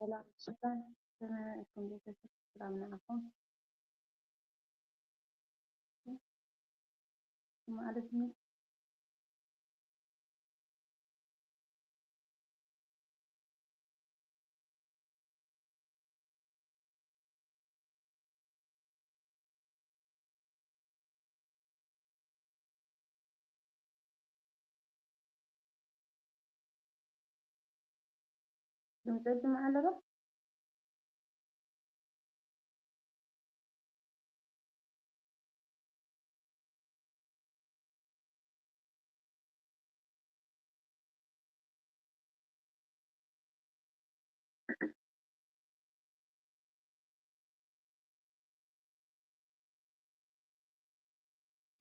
ሰላም ሰላም፣ ከመይ ኣለኩም ቤተሰብ? ሰላም ንዓኹም። ማለት ምን ድምፂ ዝስማዕ ኣሎ ዶ?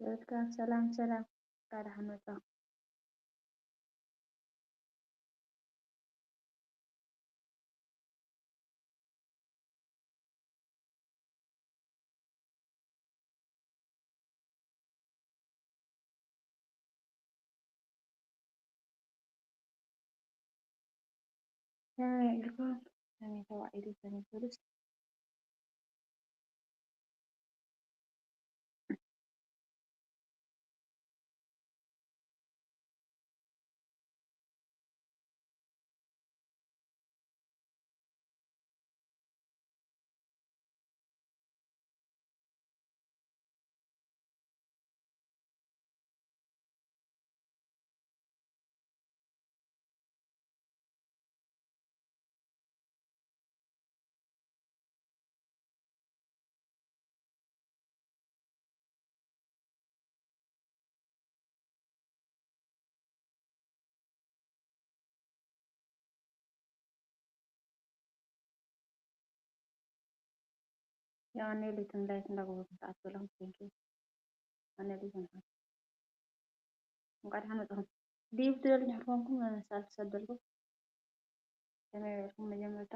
ዌልካም፣ ሰላም ሰላም፣ እንኳዕ ደሓን መጻኹም። ከመይ ውዒልኩም? ከመይ ተዋዒሉ? ከመይ ፖሊስ? የቐንየለይ፣ እቶም ላይክ እንዳገበርኩም ተኣትዉ ዘለኹም፣ ቴንኪው። የቐንየለይ፣ ሰላም። እንኳዕ ደሓን መጻኹም። ዲብ ትደልዩ እንድሕር ኮንኩም፣ ሳልቲ ሰደልኩም። ከመይ በልኩም መጀመርታ?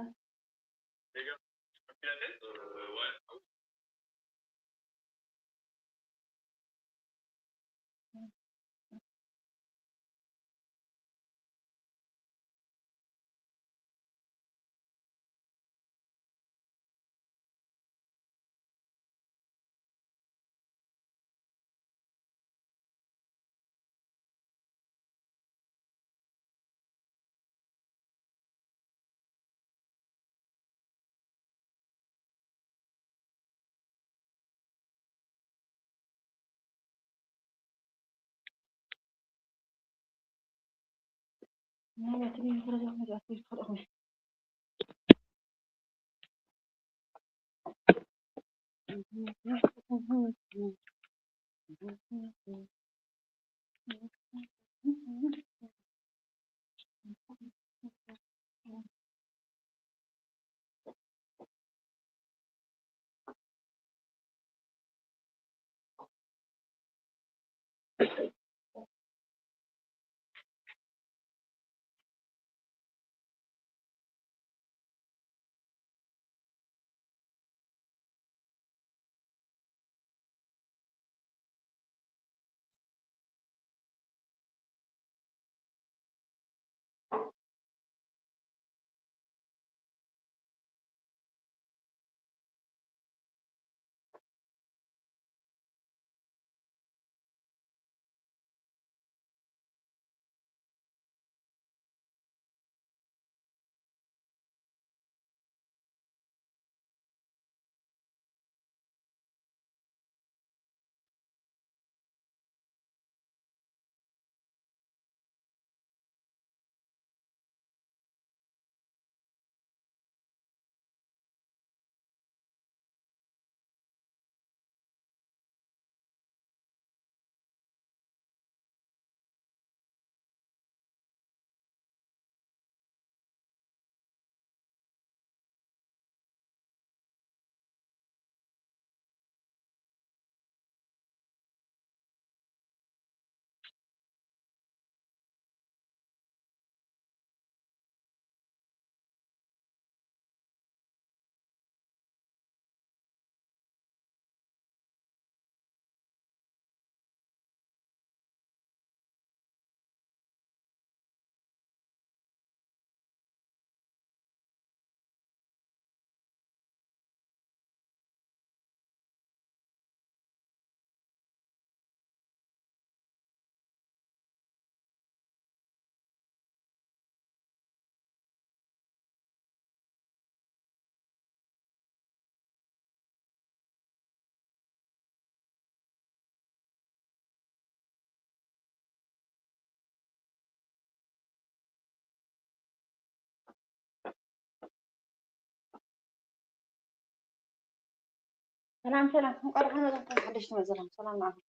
ሰላም ሰላም፣ እንኳዕ ደሓን መጻኹም ሓደሽቲ መዘናት። ሰላም ንዓኹም።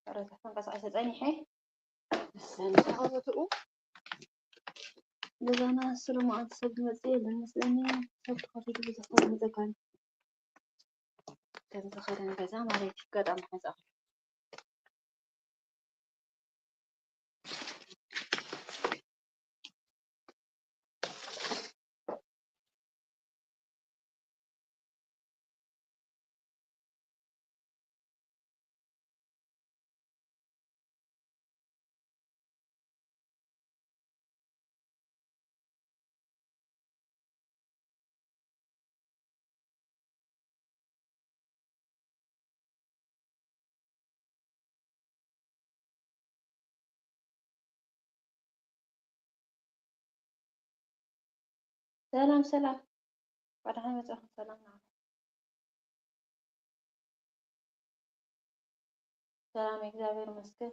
ኧረ ተንቀሳቒሰ ጸኒሐ። መሰል ተኸፈትኡ። ገዛና ስለ መዓልቲ ሰብ ዝመጽእ የለን መስለኒ። ሰብ ተኸፊቱ ብዙሕ ሰብ ይመጸካን። ከም ዝኸደን ገዛ ማለት እዩ። ገጣም ሓንጻ ሰላም ሰላም፣ እንኳዕ ደሓን መጻኹም። ሰላም ንዓኹም። ሰላም፣ እግዚኣብሔር ይመስገን።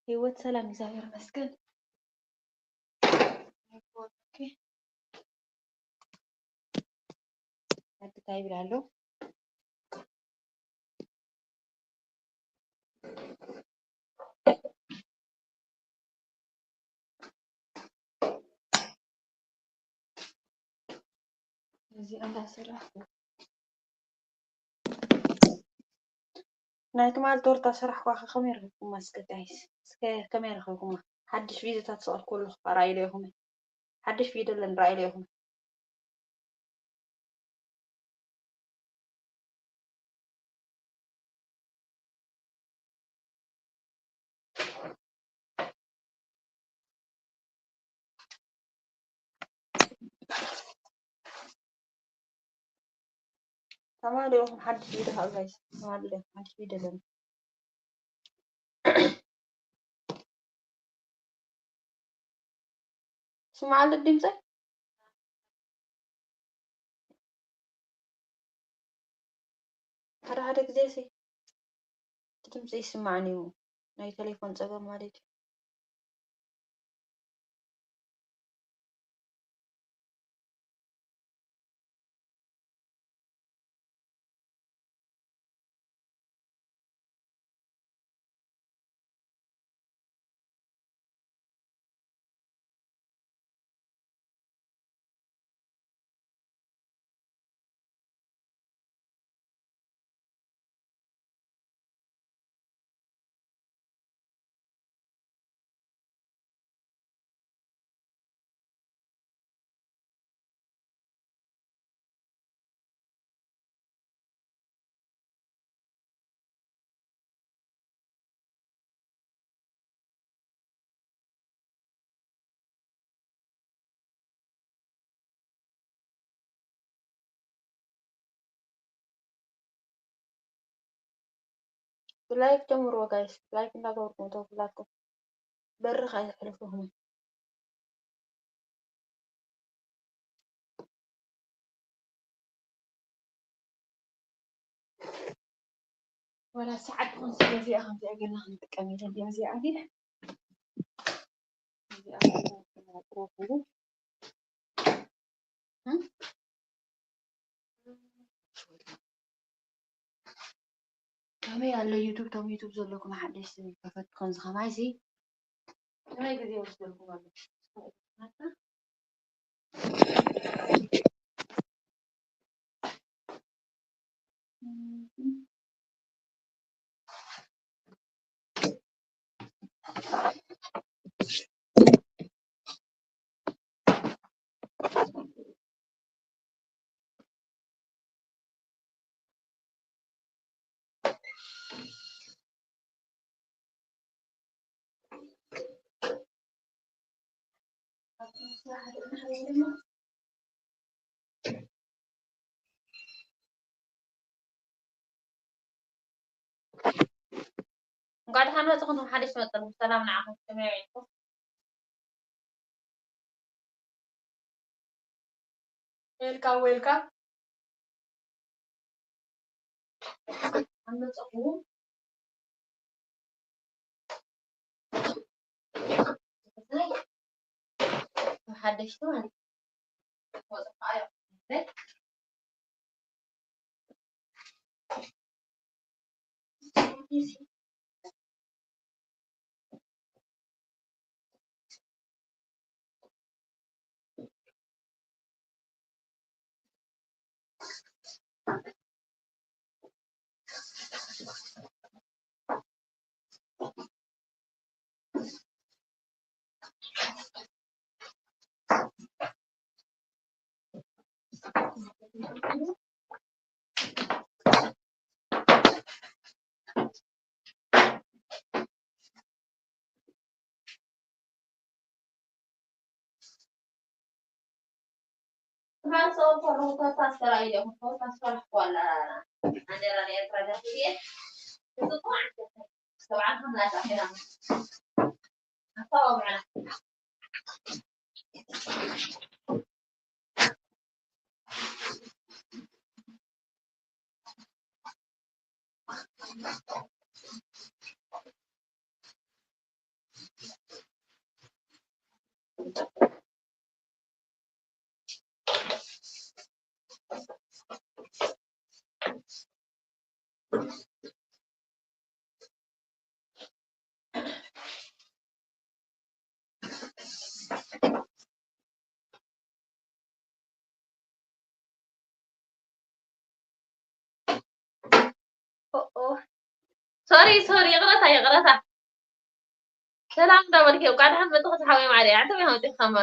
ህይወት ሰላም፣ እግዚኣብሔር ይመስገን። ኦኬ። ኣድታይ ይብል ኣሎ። እዚ እንዳሰራሕኩ ናይ ትማል ቶርታ ሰራሕኳ ከ ከመይ ረኺብኩማ? እስከ ጋይስ፣ እስከ ከመይ ረኺብኩማ? ሓድሽ ቪድዮታት ዝሰቐልኩ ኣለኹ፣ ራእይሎ ኢኹም። ሓድሽ ቪድዮ ኣለኒ፣ ራእይሎ ኢኹም። ተማሊ ኢኹም ሓድሽ ቪድዮ ካብ ጋይስ፣ ተማሊ ኢኹም ሓድሽ ቪድዮ ኣለኒ። ስማዕ ኣሎ ድምፀይ። ሓደ ሓደ ግዜ ሲ እቲ ድምፂ ይስማዕን እዩ፣ ናይ ቴሌፎን ፀገም ማለት እዩ። ብላይክ ጀምርዎ ጋይስ፣ ላይክ እንዳገበርኩም ተው፣ ኩላትኩም በርኽ ኣይተሕልፉኹም። ወላ ሰዓት ትኹን ስለዚኣ ከምዚኣ ጌርና ክንጥቀም የለን። እዚኣ ግን እዚኣ ጥሩ ኩሉ። እም? ከመይ ኣሎ ዩቱብ፣ ቶም ዩቱብ ዘለኩም ሓደሽቲ ከፈትቲ ከምዚ ከማይሲ ከመይ ግዜ ይወስደልኩም ኣሎ? እንኳዕ ደሓን መጻኹም ሓደሽቲ መጸኹም። ሰላም ንዓኹም። ከመይ ውዒልኩም? ዌልካም፣ ዌልካም። ደሓን መጻኹም። ሓደሽቲ ማለት እዩ። ሶሪ ሶሪ፣ ይቕረታ ይቕረታ። ሰላም እንዳበልኪ፣ እንኳዕ ደሓን መጣኺ ዝሓወይ ማዕረ። ኣንተ ምን ሆንክ ከማ?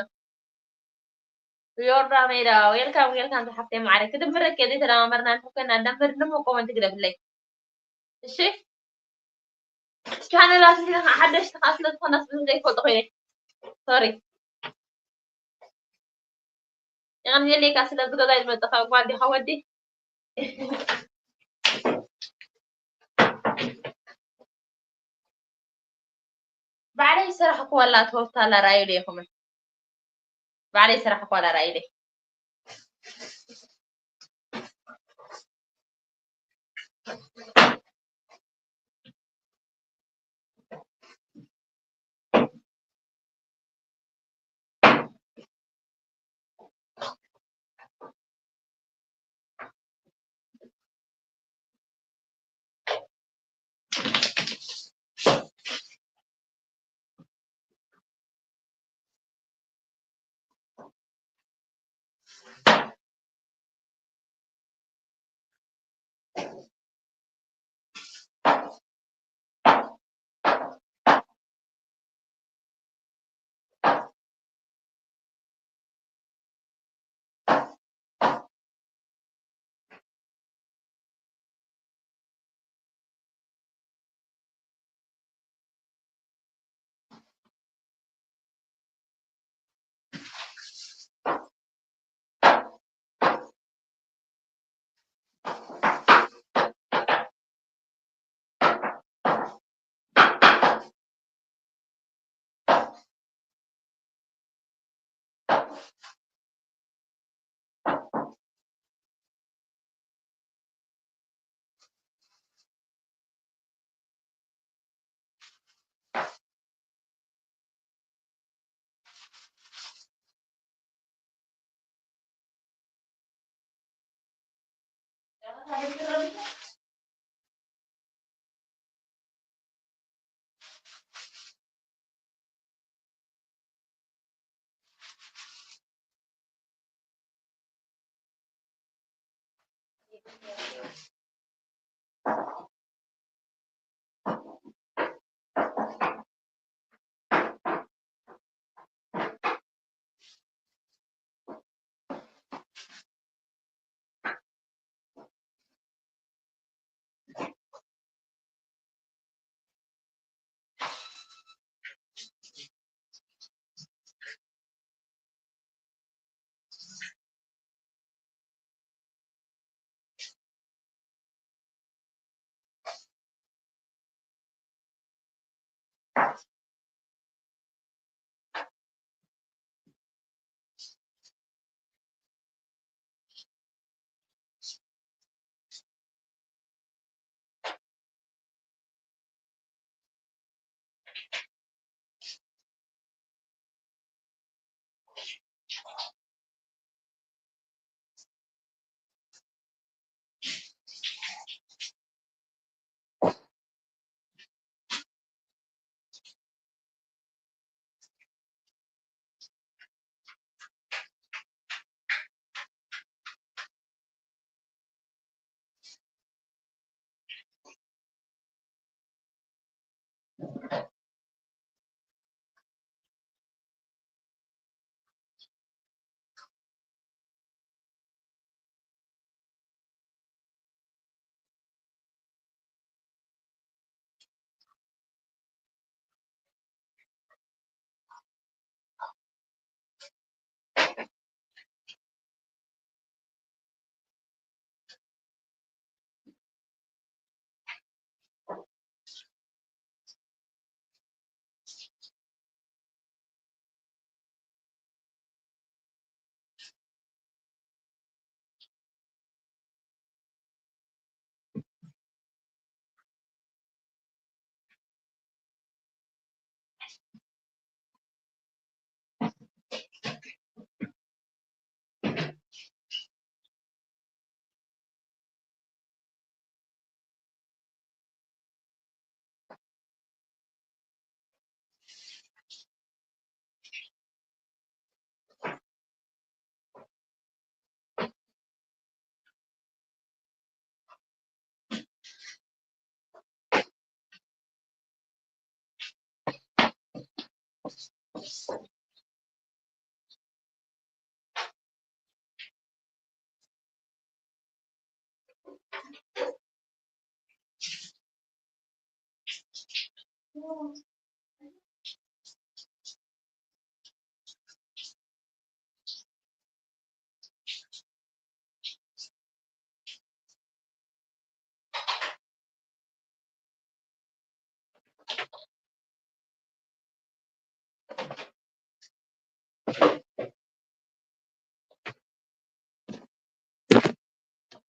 ዮርዳ ሜዳ፣ ዌልካም ዌልካም ዝሓፍተይ ማዕረ። ክድምረክ እየ ዘይተደማመርና እንተ ኮይና፣ ደምርኒ እሞ ኮመንት ግደፍለይ። እሺ? ቻነላት ሓደሽቲ ከዓ ስለ ዝኾና ስለ ዘይፈልጦ ኮይነ። ሶሪ። የቐንየለይ ከዓ ስለዚ ገዛይ ዝመፀኻ ጓል ዲኻ ወዲ? ባዕለይ ዝሰራሕኩዋ ኣላ ትወፍታ ኣላ ረኣዩለይ ኢኹም። ባዕለይ ዝሰራሕኩዋ ኣላ ረኣዩለይ።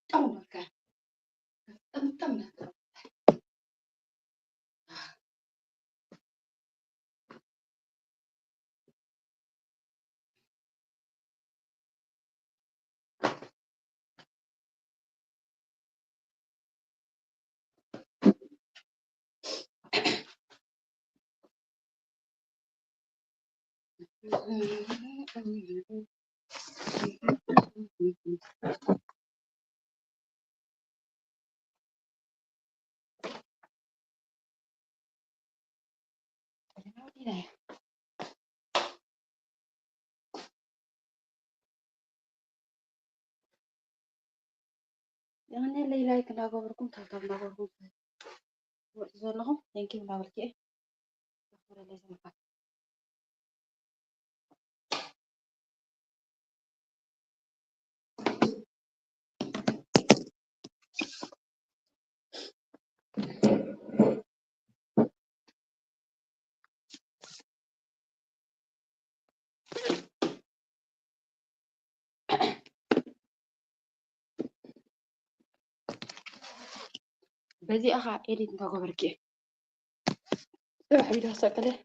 ጠም በቃ። ጠም ጠም በቃ። የቐንየለይ፣ ላይክ እንዳገበርኩም፣ ታብታብ እንዳገበርኩም ትመፁ ዘለኹም፣ ቴንኪው እንዳበልኩ እየ። ኣኽብረለይ ዘለኹም። በዚኣ ኸዓ ኤዲት እንዳገበርኪ እየ። ጽባሕ ቪድዮ ክሰቅል እየ።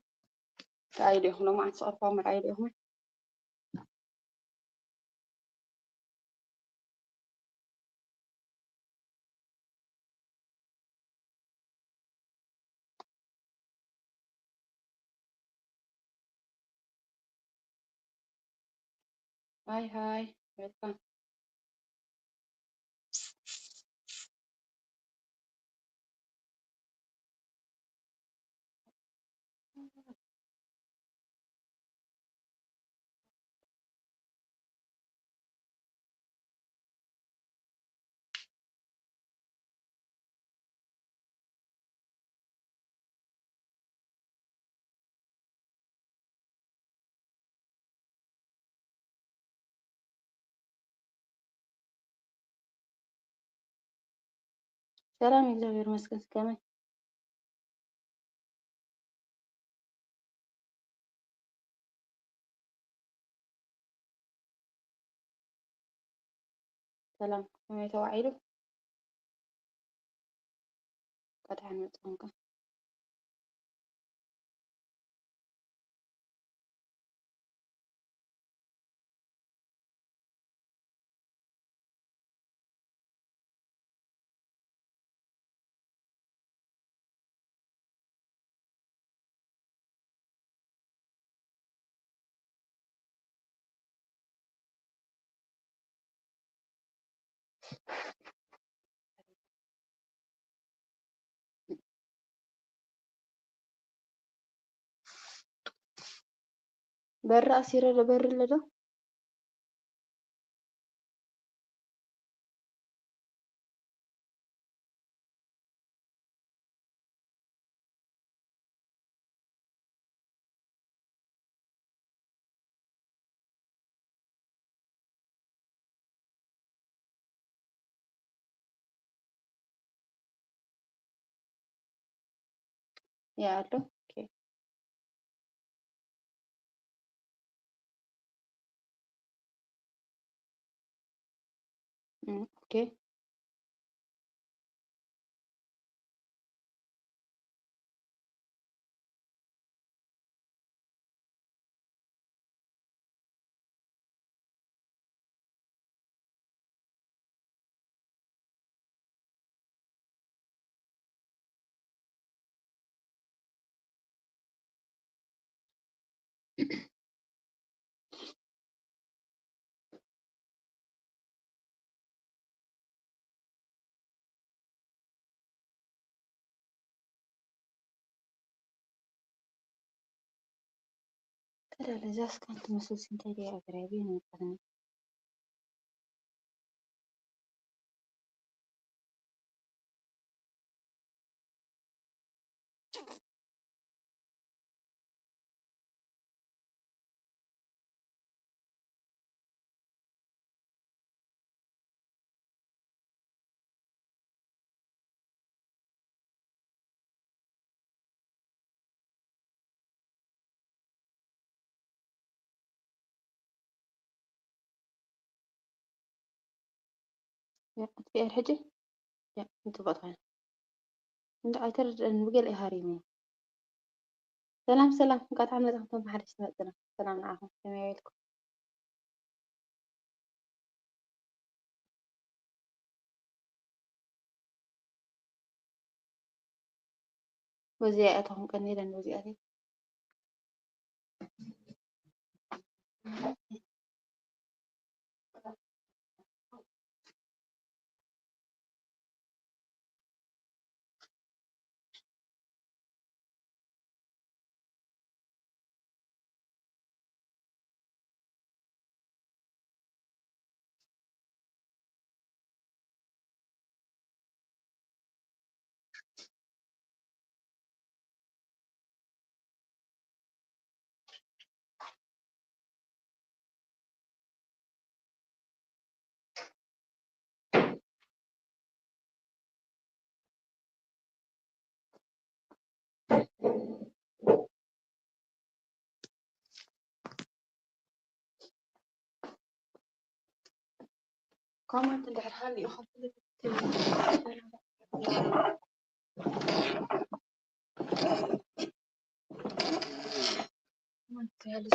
ርኣዩ ዶ ኢኹም? ሎማዓንቲ ዝቐርብዋ ርኣዩ ዶ ኢኹም? ሃይ ሃይ፣ ዌልካም። ሰላም፣ እግዚኣብሔር ይመስገን። ከመይ? ሰላም፣ ከመይ ተዋዒሉ? እንኳዕ ደሓን መጻኹም። በሪ ኣሲረ ዶ? በሪ ኣሎ ዶ? ያ ኣሎ። ኦኬ። እም፣ ኦኬ። ተዳለ እዛ ስካን ትመስል እንታይ ድያ ኣግራቢ ነይርና። ያ፣ ኣጥፊኣ ሕጂ። ያ፣ ንጽቡቕ ትኾነ። እንዳ ኣይተረድአን ብገለ ሃሪኒ። ሰላም፣ ሰላም፣ እንኳዕ ደሓን መጻኹም። ተመሓደሽ መጽና። ሰላም ንዓኹም። ከመይ ውዒልኩም? በዚኣ እያ እቶም ቀኒለን በዚኣተይ። ኮመንት እንድሕር ሃልዩ ኢኹም ኮመንት ሃልዩ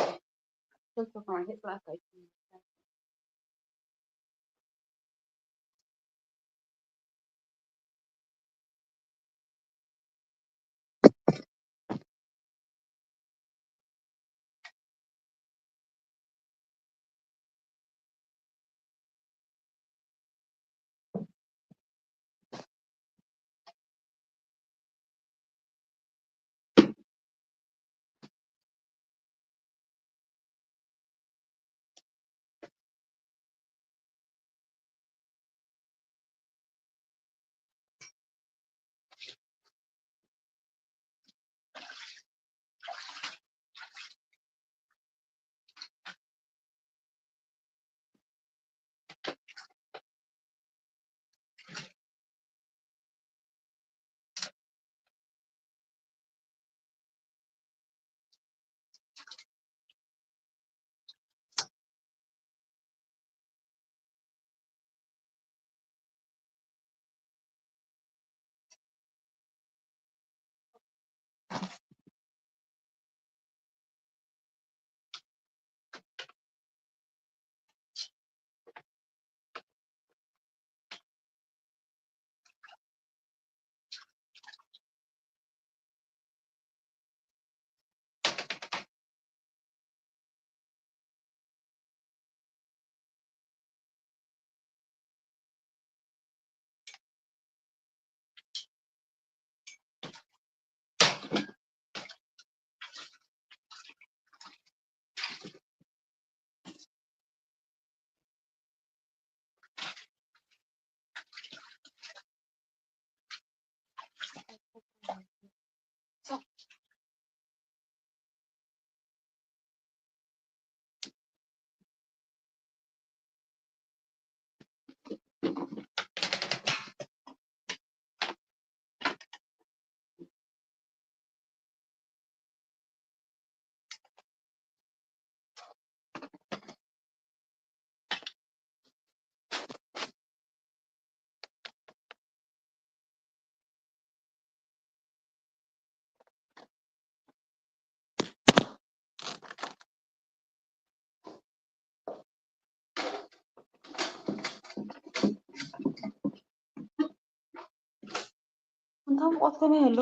ሙቐት ከመይ ኣሎ?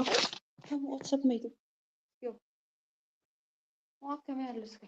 ከም ሙቐት ሰብ መይቱ። ዮ። ሙቐት ከመይ ኣሎ እስከ?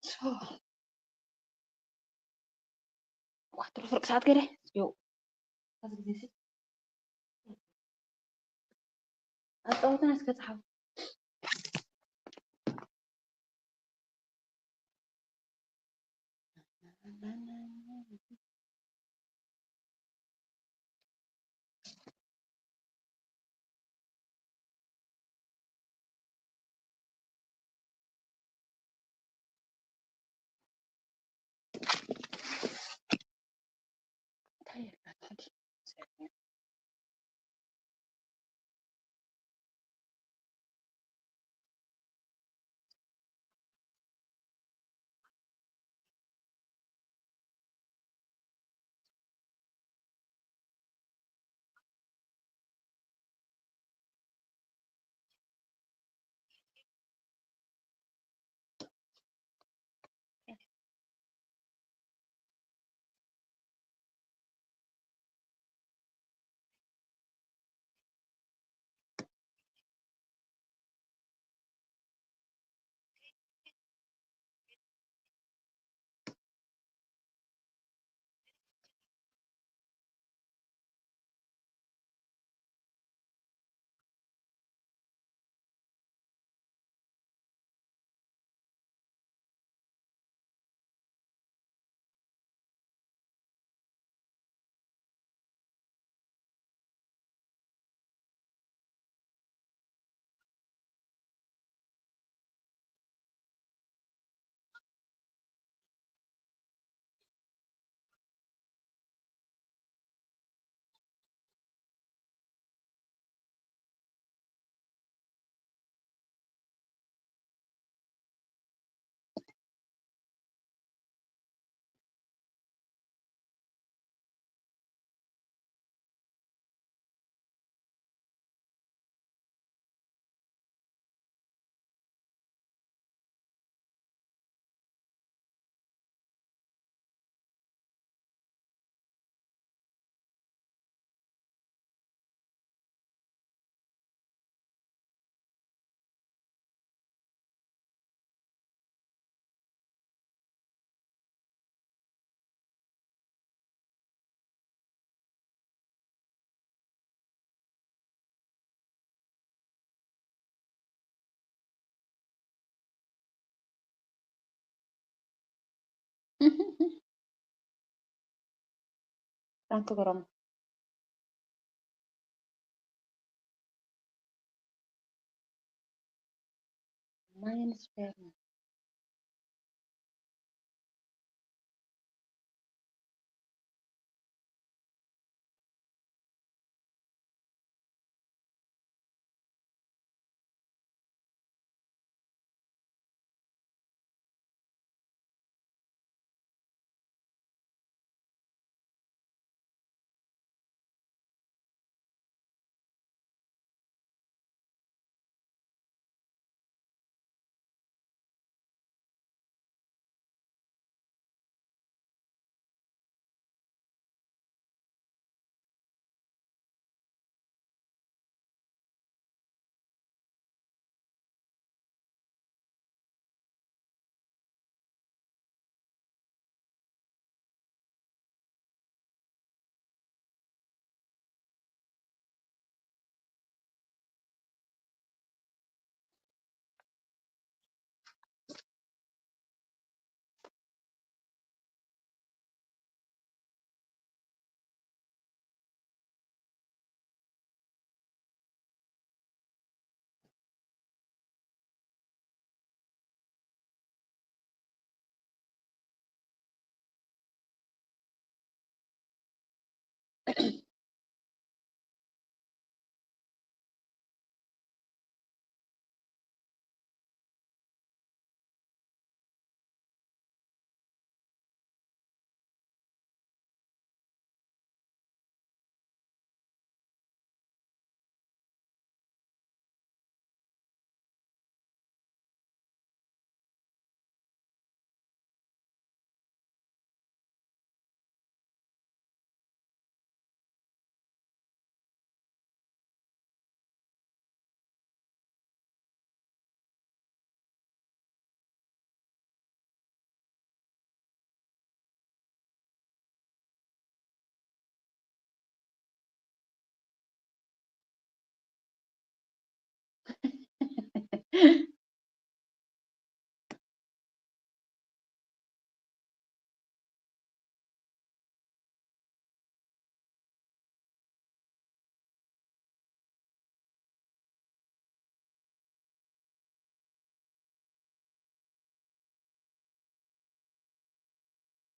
ሶ፣ ኳትሮ ፍርቂ ሰዓት ገለ። ዮ። ኣብዚ ግዜ ሲ። ኣጻወትና እስከ ጸሓፉ። ፕራንክ ግበሮም። ማይን ስፔርም።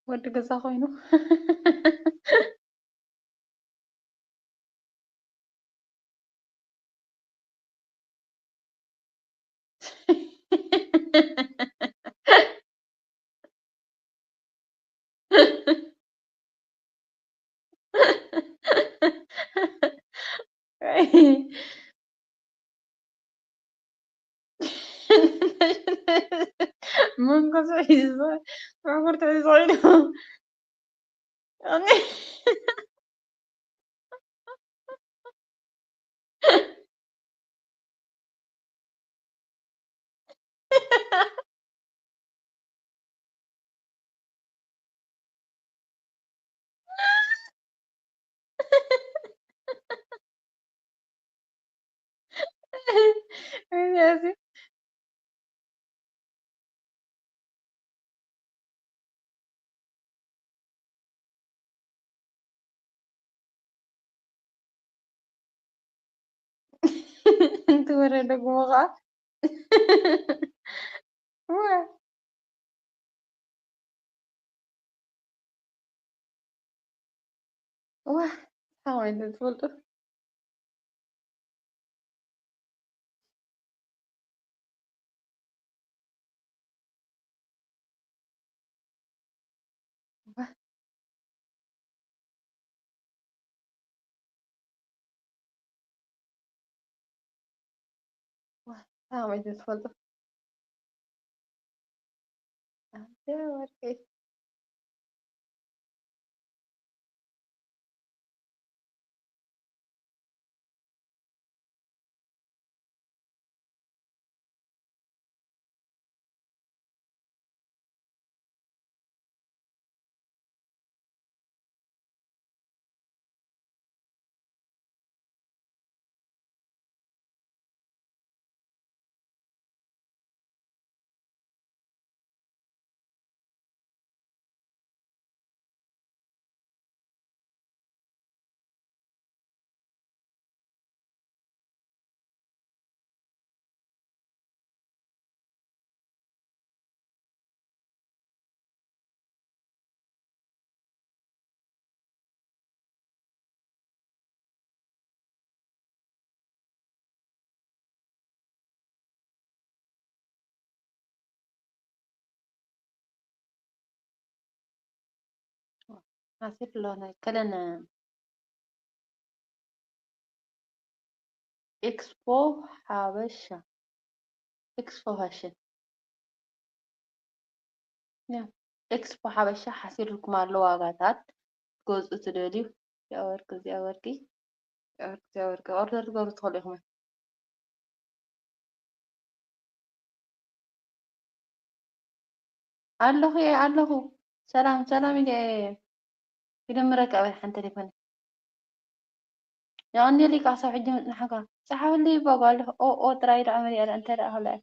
ወዲ ገዛ ኮይኑ። መንጎ ሒዙ፣ ብዕጉር ተሒዙ ኮይኑ። እንት ወረ ደግሞ ኸዓ። ዋ። ዋ፣ ሓወይ እንተ ትፈልጡ። ዋ። ዋ፣ ሓወይ እንተ ትፈልጡ። ኣንተ ወርቂ። ሓሲር ኣሎ ናይ ከለነ ኤክስፖ ሓበሻ፣ ኤክስፖ ፋሽን። ያ፣ ኤክስፖ ሓበሻ ሓሲርልኩም ኣሎ ዋጋታት። ክትገዝኡ ትደልዩ፣ እዚኣ ወርቂ፣ እዚኣ ወርቂ፣ እዚኣ ወርቂ፣ እዚኣ ወርቂ ኦርደር ትገብሩ ትኽእሉ ኢኹም። ኣለኹ እየ፣ ኣለኹ። ሰላም፣ ሰላም ኢለ እየ። ክድምረካ ኣበይ ሓንቲ ቴሌፎን። የቐንየለይ ከዓ ክሳብ ሕጂ ምጽናሕካ። ጸሓፍለይ እባ ጓል። ኦ፣ ኦ ጥራይ ደኣ መሊኣ ደኣ እንተ ደኣ ክብላ እየ።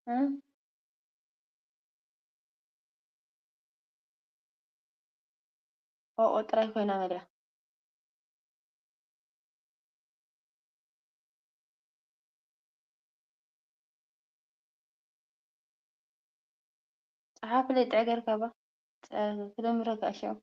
እ? ኦ፣ ኦ ጥራይ ኮይና መሊኣ። ጸሓፍለይ ጥዕገርካ እባ። ጸ-፣ ክደምረካ እሻው።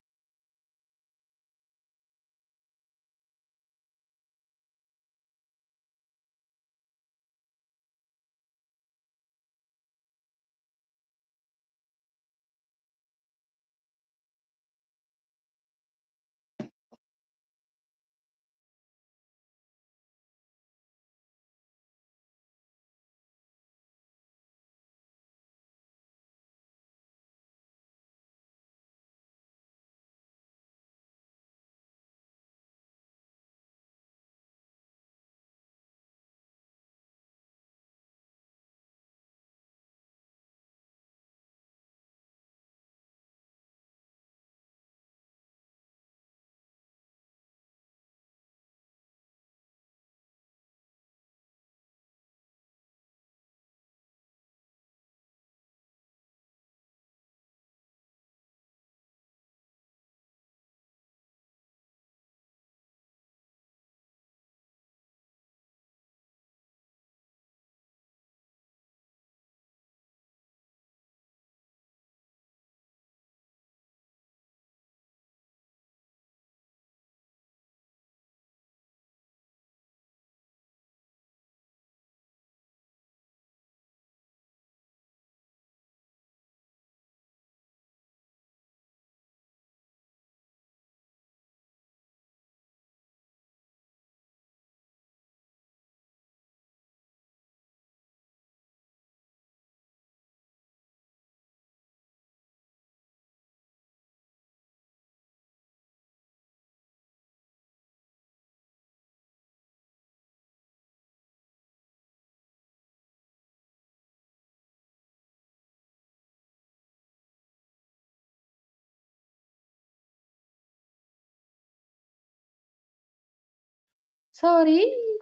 ሶሪ፣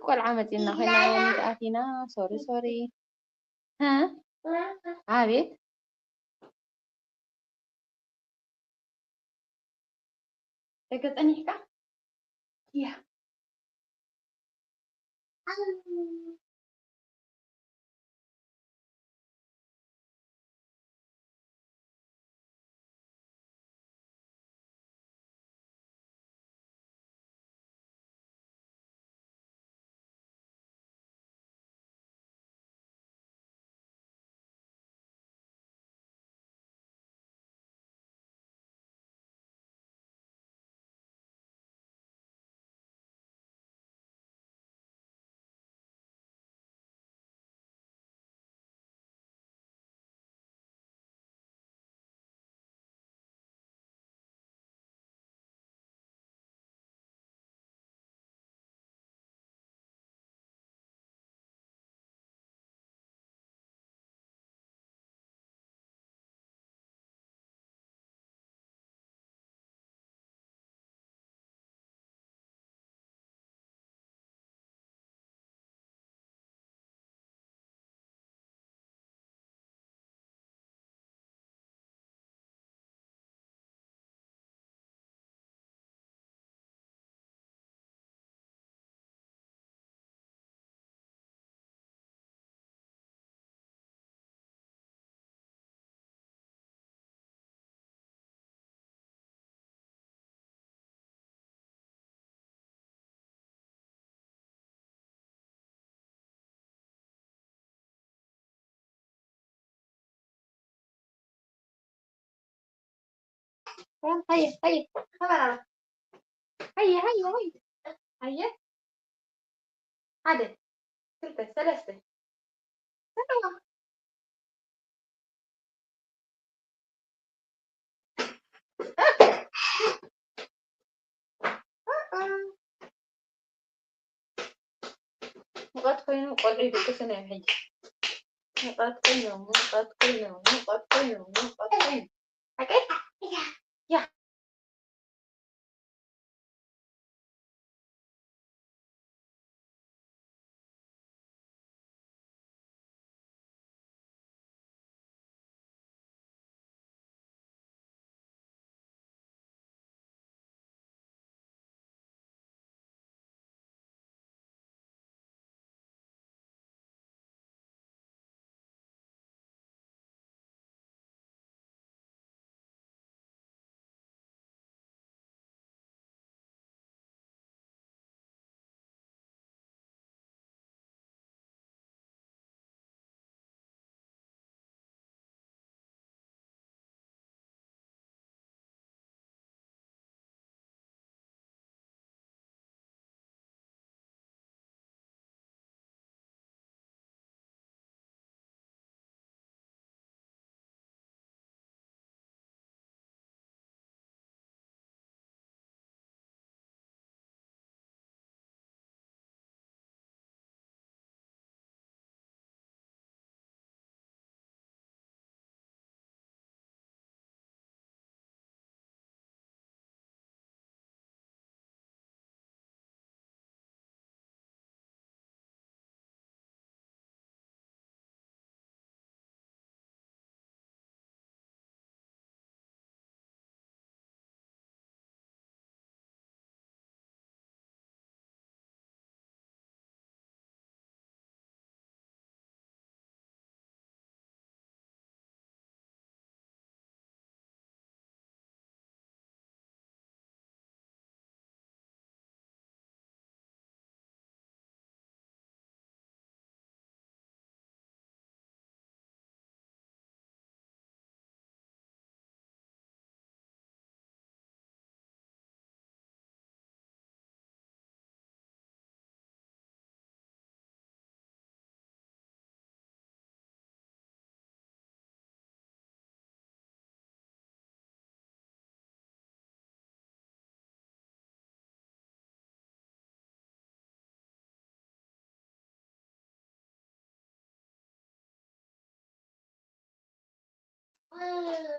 ቆልዓ መፂና ኮይና ኣቲና። ሶሪ፣ ሶሪ። ሀ? ኣቤት። ደገ ጸኒሕካ? ያ። ሃየ ሃየ ሃየ ሃየ ሃየ ሃየ ሓደ ክልተ ሰለስተ ሰለዋ ሙቐት ኮይኑ ቆልዑ ይድቅሱ እዮም ሕጂ። ሙቐት ኮይኑ፣ ሙቐት ኮይኑ፣ ሙቐት ኮይኑ፣ ሙቐት ኮይኑ። ሓቀይ? ያ።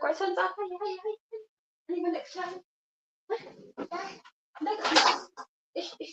ኩዕሶ ንጻወት፣ ሃየ፣ ሃየ፣ ሃየ፣ ሃየ። እኔ መለቅሻለሁ። እሽ፣ እሽ።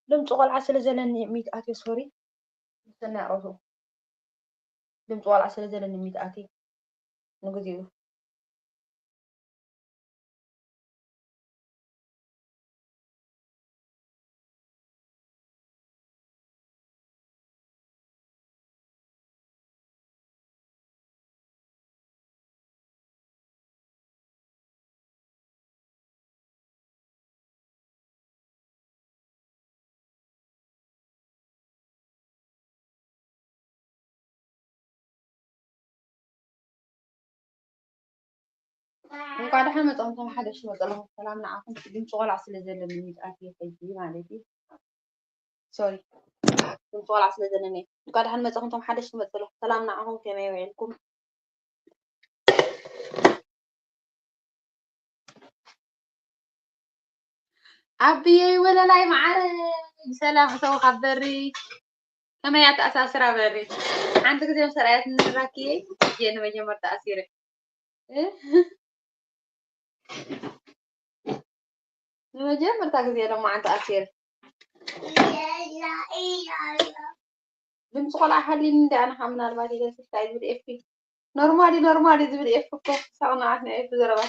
ድምፂ ቆልዓ ስለ ዘለኒ ሚት ኣትዮ ሶሪ። ሰናይ ሮሱ ድምፂ ቆልዓ ስለ ዘለኒ ሚት ኣትዮ ንግዚኡ። እንኳዕ ደሓን መጻኹም። ሓደሽ መጸለኹም ሰላም ንዓኹም። ድምፂ ቆልዓ ስለ ዘለኒ ሚት ኣትየ ሕጂ ማለት እዩ። ሶሪ፣ ድምፂ ቆልዓ ስለ ዘለኒ። እንኳዕ ደሓን መጻኹም። እቶም ሓደሽ ትመፅሉ ሰላም ንዓኹም። ከመይ ውዒልኩም? ኣቢየይ ወለላይ መዓረይ ሰላም እተው ካብ በሪ። ከመይ ኣተኣሳስራ በሪ? ሓንቲ ግዜ ምስ ረኣየት ንራኪየይ እየ ንመጀመርታ ኣሲረ። እ? ንመጀመርታ ግዜ ሎማዓንቲ ኣሲረ። ድምፂ ቆልዓ ሃልዩኒ እንደ ኣነ ከዓ ምናልባት ኢለ እንታይ ዝብል ኤፊ ኖርማል እዩ፣ ኖርማል እዩ ዝብል ኤፊ እኮ ሳቕ ንዓት ናይ ኤፊ ዘረባ።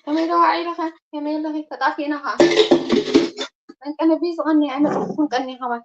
ከመይ ደዋ ኢልኻ ከመይ ኣለኺ ተጣፊእና ኸዓ መንቀነ ቢዝ ቐኒ ኣይመፅኩን ቀኒ ኸማን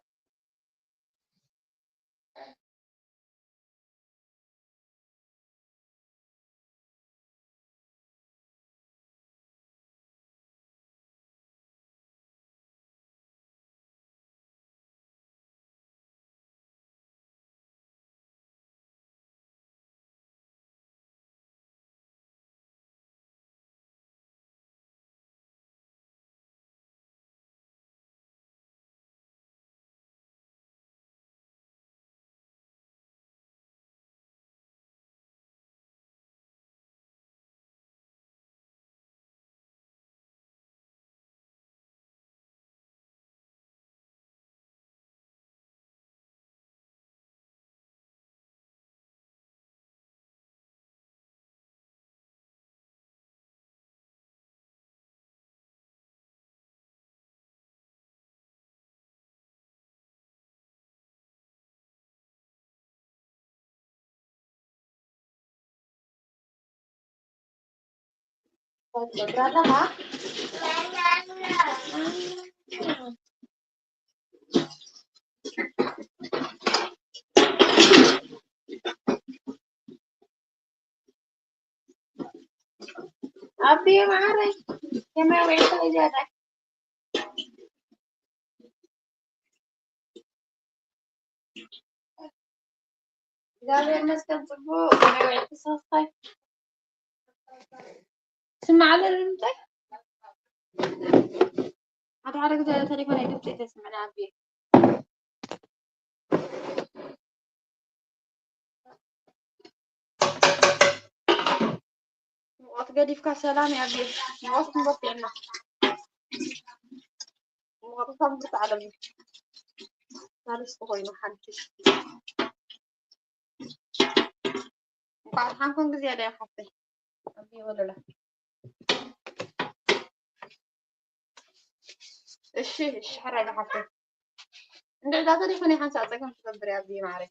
ኣቢ ማዕረይ ከመይ ውዒልካ? እግዚኣብሔር ይመስገን ጽቡቕ። ከመይ ውዒልኪ? ሰስታይ ስማዕ ኣሎ ድምጸይ? ሓደ ሓደ ግዜ ተሌፎን ድምጸይ ተስምዕና ኣቢ ሙቐት ገዲፍካ ሰላም ያብየ። ሙቐት ክንቦት የና ሙቐት ካብ ብርት ዓለም ሳልስቲ ኮይኑ ሓንቲ እንኳዕ ሓንኮን ግዜ ዳ ሓፍተይ ኣቢ ወለላ እሺ እሺ ሓራይ ዳ ሓፍተይ እንድዕዳ ተሌፎን ሓንሳ ጸገም ትገብር ያብየ ማዕረይ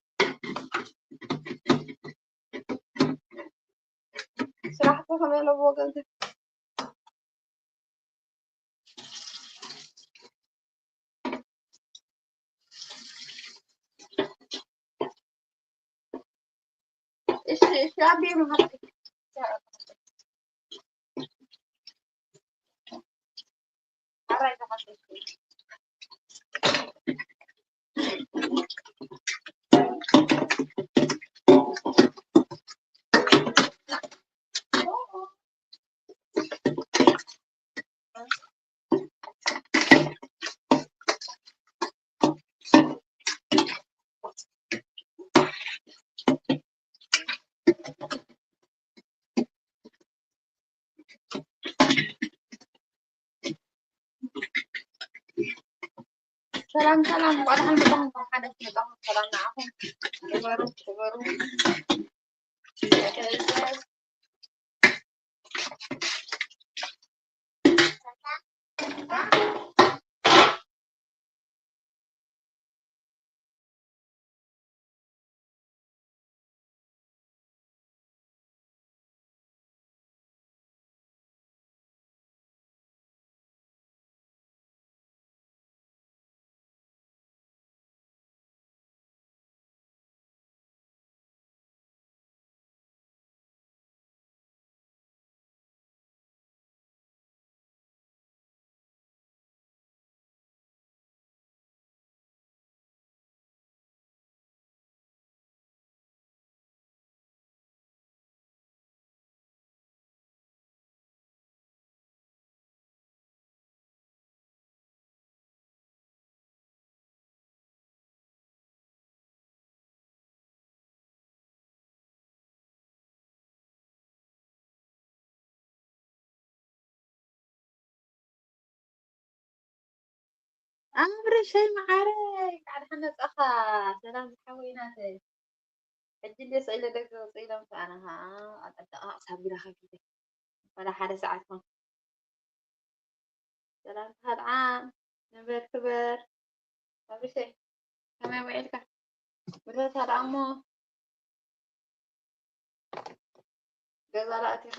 ስራሕ እኮ ከመይ ኣለዎ ወገንተ እሺ እሺ ኣቤ ማለት ሰላም ሰላም፣ እንኳዕ ደሓን መጣኹም። እንኳዕ ሓደሽ መጣኹም። ሰላም ንዓኹም። ክበሩ ክበሩ። ኣብርሸይ መዓረይ እንኳዕ ደሓን መጻኻ። ሰላም ዝሓወይ ናተይ። ሕጂ እንደ ስኢለ ደገ ወጽእ ኢሎም ኣነ ኸዓ ኣጠቃቕ ሳቢላ ከፊተ። ዋላ ሓደ ሰዓት ኮን። ሰላም ተኸልዓም፣ ንበር ክበር። ኣብሪሸይ፣ ከመይ ውዒልካ? ብረታ ደኣ እሞ፣ ገዛ ደኣ ኣቲኻ?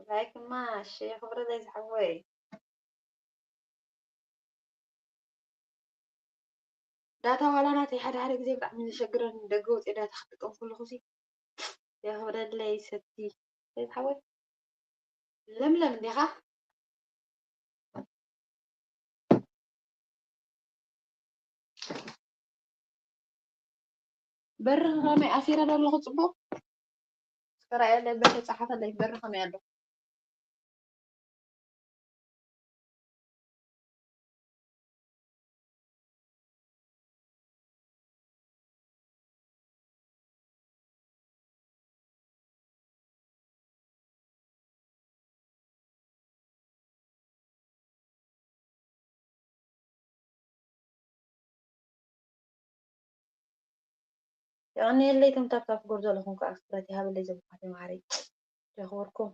ላይክ ማሽ፣ የኽብረለይ ዝሓወይ። ዳታ ዋላ ናተይ ሓደ ሓደ ግዜ ብጣዕሚ ዘሸግረኒ፣ ደገ ወፂአ ዳታ ክጥቀም ከለኹ ሲ፣ የኽብረለይ ሰቲ። ሰይቲ ሓወይ፣ ለምለም እንዲኻ? በሪ ከመይ ኣሲረ ዶ ኣለኹ ጽቡቕ? እስከ ርኣየለይ፣ በሪ ጸሓፈለይ፣ በሪ ከመይ ኣሎ? የቐንየለይ፣ እቶም ታፕታፕ ጎር ዘለኹም ከዓ ክብረት ይሃበለይ፣ ዘምሓት ማዕረይ። የኽብርኩም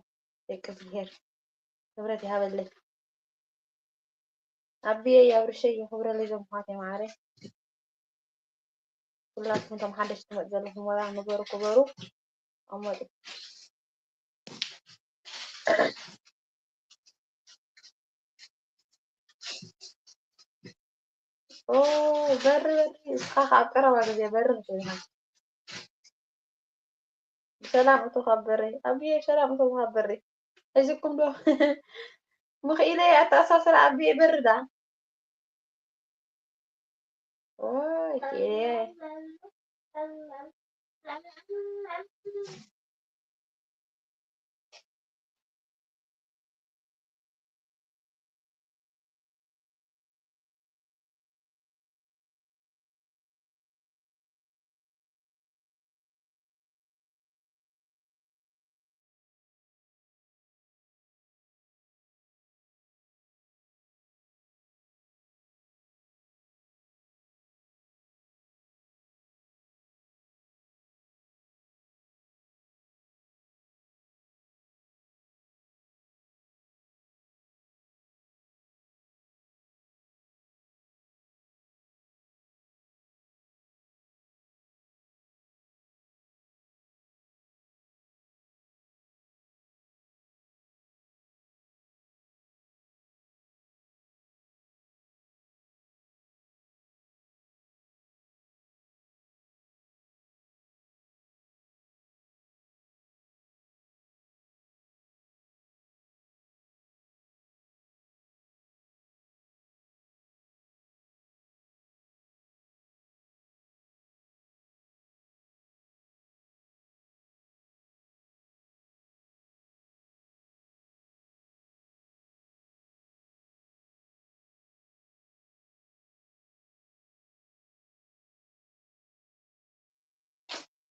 ደቂ እግዚኣብሔር፣ ክብረት ይሃበለይ። ኣቢየይ ኣብርሸይ የኽብረለይ፣ ዘምሓት ማዕረይ። ኩላትኩም እቶም ሓደሽቲ ትመፁ ዘለኹም ወላ ንበሩ ክበሩ። ኣሞጢ። ኦ፣ በሪ፣ በሪ፣ እስኻ ኣብ ቀረባ ግዜ በሪ ንኽኢልካ። ብሰላም እቶ ካብ በሪ። ኣቢየ ብሰላም እቶ ካብ በሪ። ሒዝኩም ዶ? ምኽኢለ ኣተኣሳስራ ኣቢየ በሪ ዳ። ኦይ፣ ኪኤ።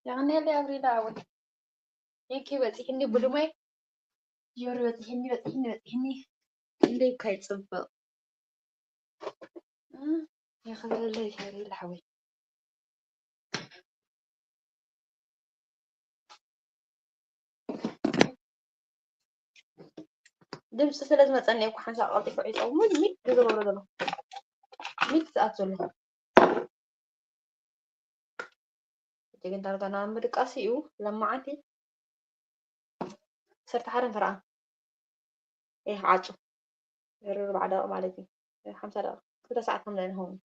የቐንየለይ ኣብሪላ ኣወል። ቴንኪ በፂሕኒ ብሉመይ ዮሪ በፂሕኒ በፂሕኒ በፂሕኒ። ክንደይ እኳ ይፅብቕ። የኽብረለይ ሸሪ ላሕወይ። ድምፂ ስለ ዝመፀኒ እኮ ሓንሳብ ቀልጢፈ ዒፀው ሙድ ሚድ ዝገብሮ ዘሎ ሚድ ዝኣት ዘሎ። ሕጂ ግን ዳርጋ ናብ ምድቃስ እዩ ለማዓንቲ። ዓሰርተ ሓደ እንተ ደኣ። ኤህ ዓጹ። ድሕሪ ኣርባዓ ደቂቕ ማለት እዩ። ሓምሳ ደቂቕ። ክልተ ሰዓት ከም ናይ ንኸውን።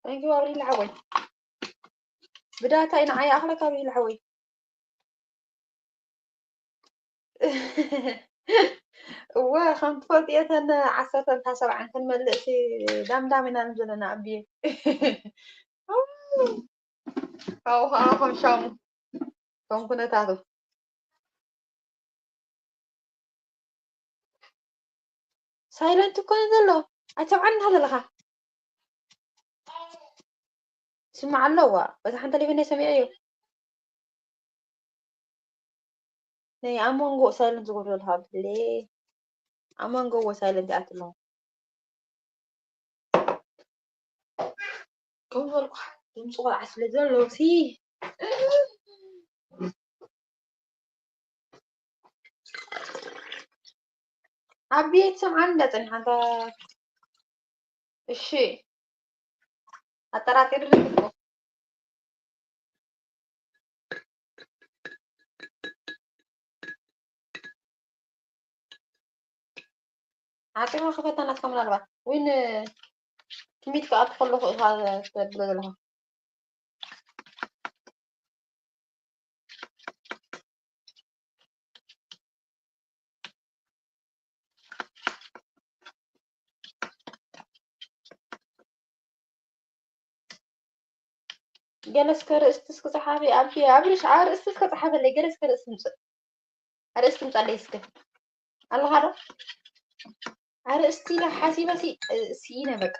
Thank you ኣብሪል ሓወይ። ብዳታ ኢና ዓያ ኣኽለካ ኣብሪል ሓወይ። እወ ከም ትፈልጥዮ እተን ዓሰርተን እታ ሰብዓን ክንመልእ ሲ ዳምዳም ኢና ንብል ዘለና ኣቢየ። ካብኡ ከዓ ከም ሻሙ ከም ኩነታቱ። ሳይለንት እኮ እዩ ዘሎ። ኣይሰምዓን እንዳ ዘለኻ። ስማዕ ኣለዋ። በዛ ሓንቲ ቴሌፎን ሰሚዐዮ። ናይ ኣብ መንጎ ሳይለንት ዝገብረሉ ካብ ድሌ። ኣብ መንጎ እዎ ሳይለንት ይኣቱ ኣለኹ። ከም ዝበልኩ ድምፂ ቆልዓ ስለ ዘሎ ሲ ኣቢ ትሰምዓኒ እንዳጸኒሓ እንታ እሺ ኣጠራጢርኒ እኮ። ዓፂኻ ክፈታ ናትካ ምናልባት ዊን ትሚት ክኣቱ ከለኹ ኢኻ ተብሎ ዘለኻ። ገለ እስከ ርእስቲ እስኪ ጸሓፊ ኣቢ ኣብሪሽ ኣርእስቲ እስከ ጸሓፈለይ ገለ እስከ ርእስቲ ምጽእ ኣርእስቲ ምጻለይ እስከ ኣለኻ ዶ ኣርእስቲ ኢለ ሓሲበ ሲ ስኢነ በቃ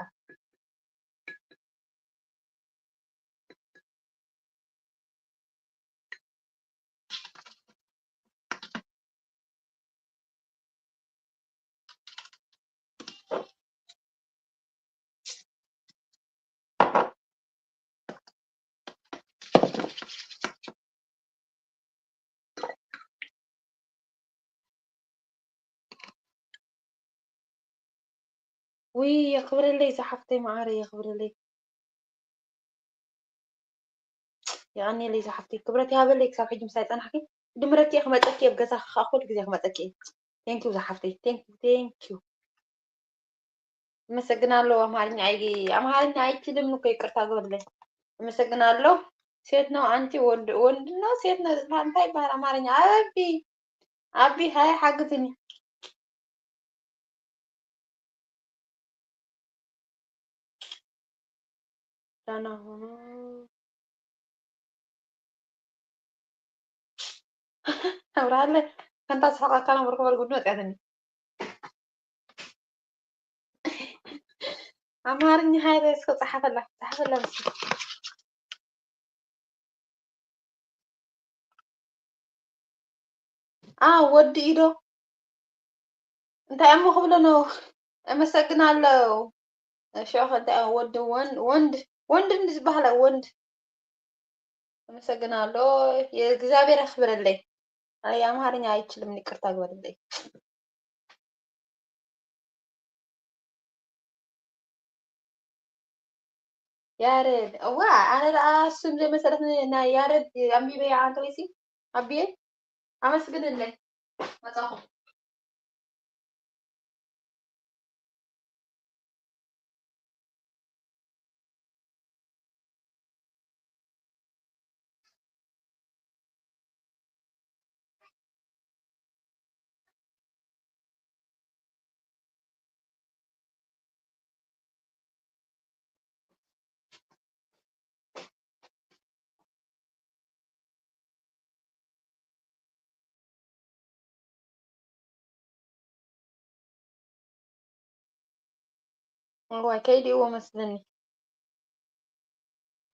ውይ የኽብረለይ ዝሓፍተይ መዓረይ የኽብረለይ የቐንየለይ ዝሓፍተይ ክብረት ይሃበለይ ክሳብ ሕጂ ምሳይ ጸናሕኪ ድምረኪ እየ ክመጸኪ እየ ኣብ ገዛኺ ከዓ ኩሉ ግዜ ክመጸኪ እየ thank you ዝሓፍተይ thank you thank you ኣመሰግናለሁ ኣምሃርኛ ኣይ ኣምሃርኛ ኣይችልም እኮ ይቅርታ ግበርለይ ኣመሰግናለሁ ሴት ነው አንቺ ወንድ ወንድ ነው ሴት ነው ዝበሃል እንታይ ይበሃል ኣምሃርኛ ኣቢ ኣቢ ሃይ ሓግዝኒ ደህና ሁኑ። ኣብርሃለ ከምታ ዝስሕቀካ ነበርኩ በል ጉድ መፅያትኒ ኣምሃርኛ ሃይለ እስከ ፀሓፈላ ፀሓፈላ ምስ ኣወድእዶ እንታይ እሞ ክብሎ ነው? እመሰግናለሁ። እሾኸ እንታይ ወንድ ወንድ ወንድ እንዲ ዝበሃል ወንድ እመሰግናለሁ። የእግዚአብሔር ያክብረልኝ። አይ አማርኛ አይችልም፣ ይቅርታ ግበርልኝ። ያሬድ እዋ ኣነ ደኣ ስም ዘይመሰለትኒ ናይ ያሬድ ኣንቢበያ ኣንተ ወይሲ ኣቢየ ኣመስግንለይ መጻኹ እዋይ ከይድእዎ መስለኒ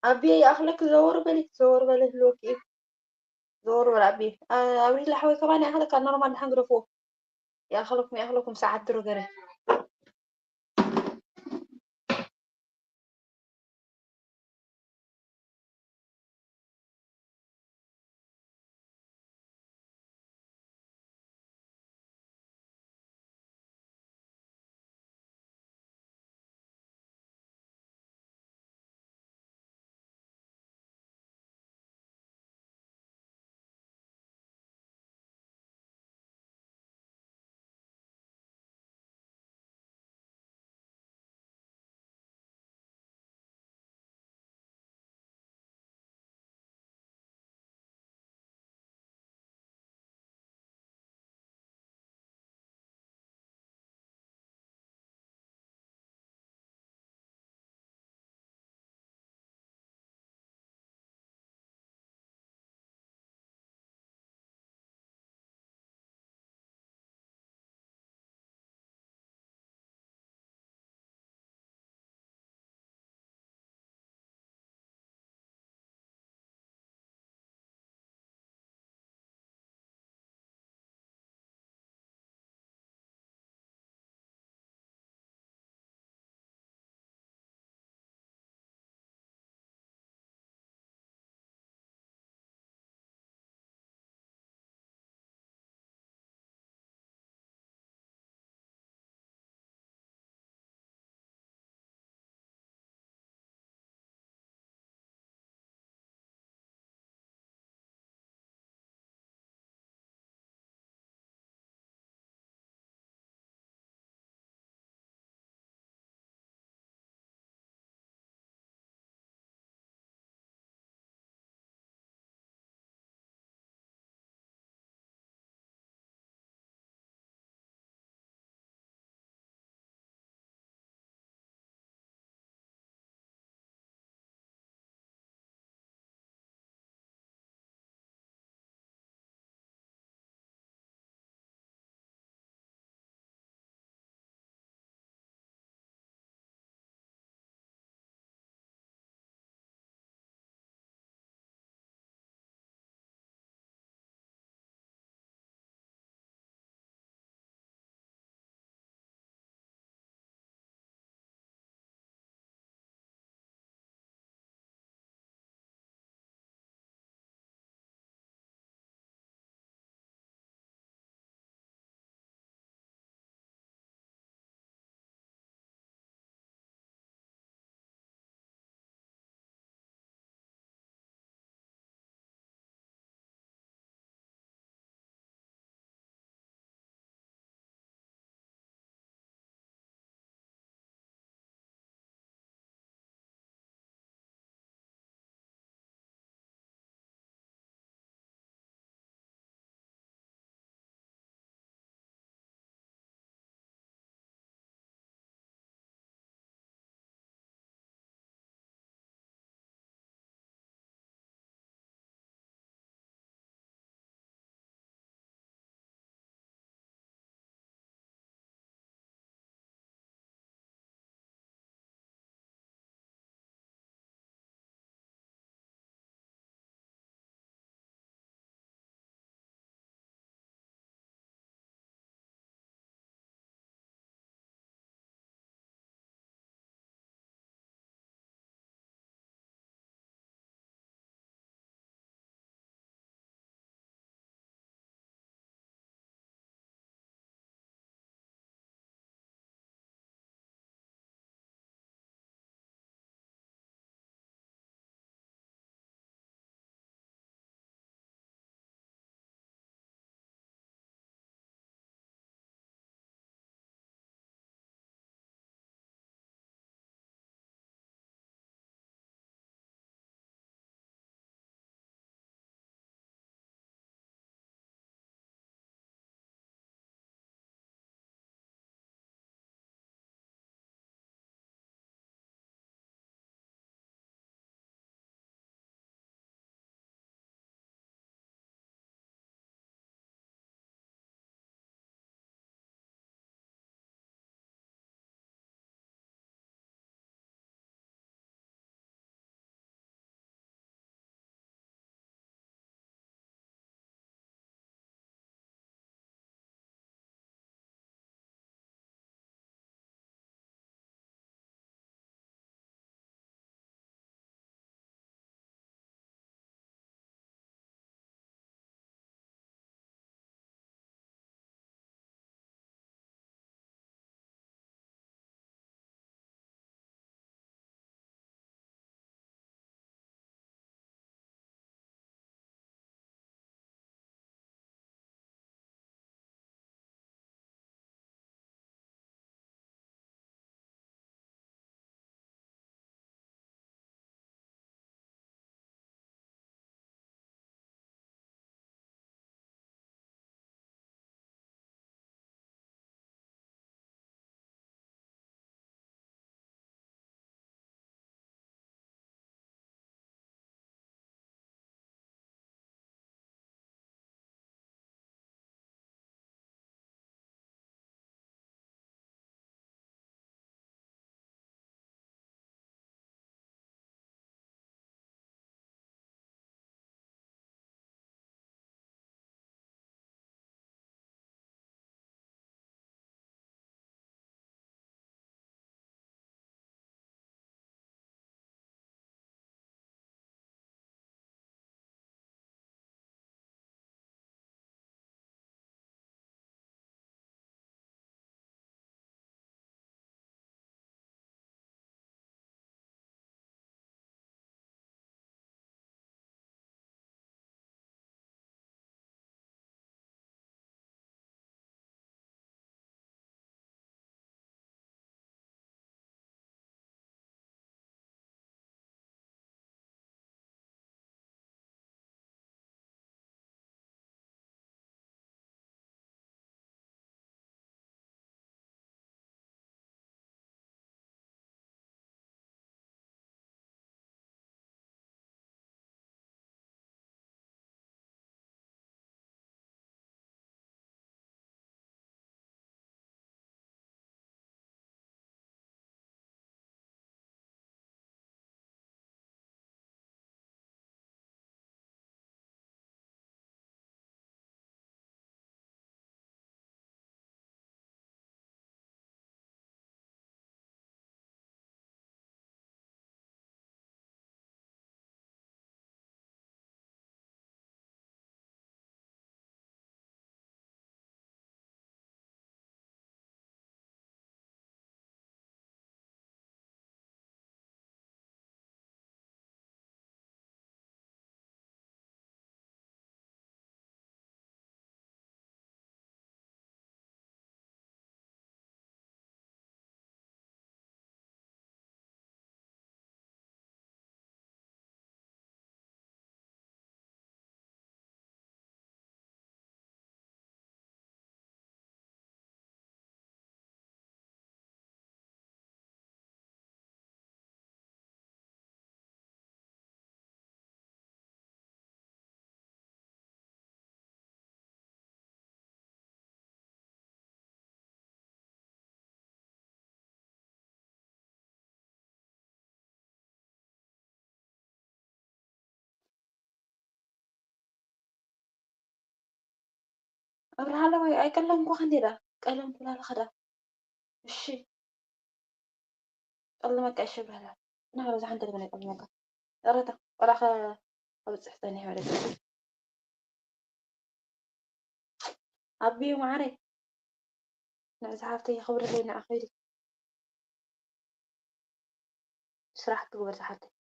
ኣቢየ ይኣኽለኪ ዘወር በሊ ዘወር በሊ ህልወኪ እዩ ዘወር በል ኣቢየ ኣብሪላ ሓወይ ከማን ይኣኽለካ ኖርማል ድሓን ግደፍዎ ይኣኽለኩም ይኣኽለኩም ሰዓት ድሮ ገረ ኣብርሃለወይ ኣይቀለምኩኻን ዲዳ ቀለም ትብላለኻ ዳ? እሺ ቀልመካ እሺ ብራዳ። እና በዛ ሓንቲ ልበና ይቀልመካ። ይቕረታ ቆላኸ ኣብ ጽሕፈኒ ይሕበረካ። ኣቢዩ ማዓረይ ንዕዚ ሓፍተይ የኽብርለይ ንዓኺ ኢሉ ስራሕ ክግበር ዝሓተይ።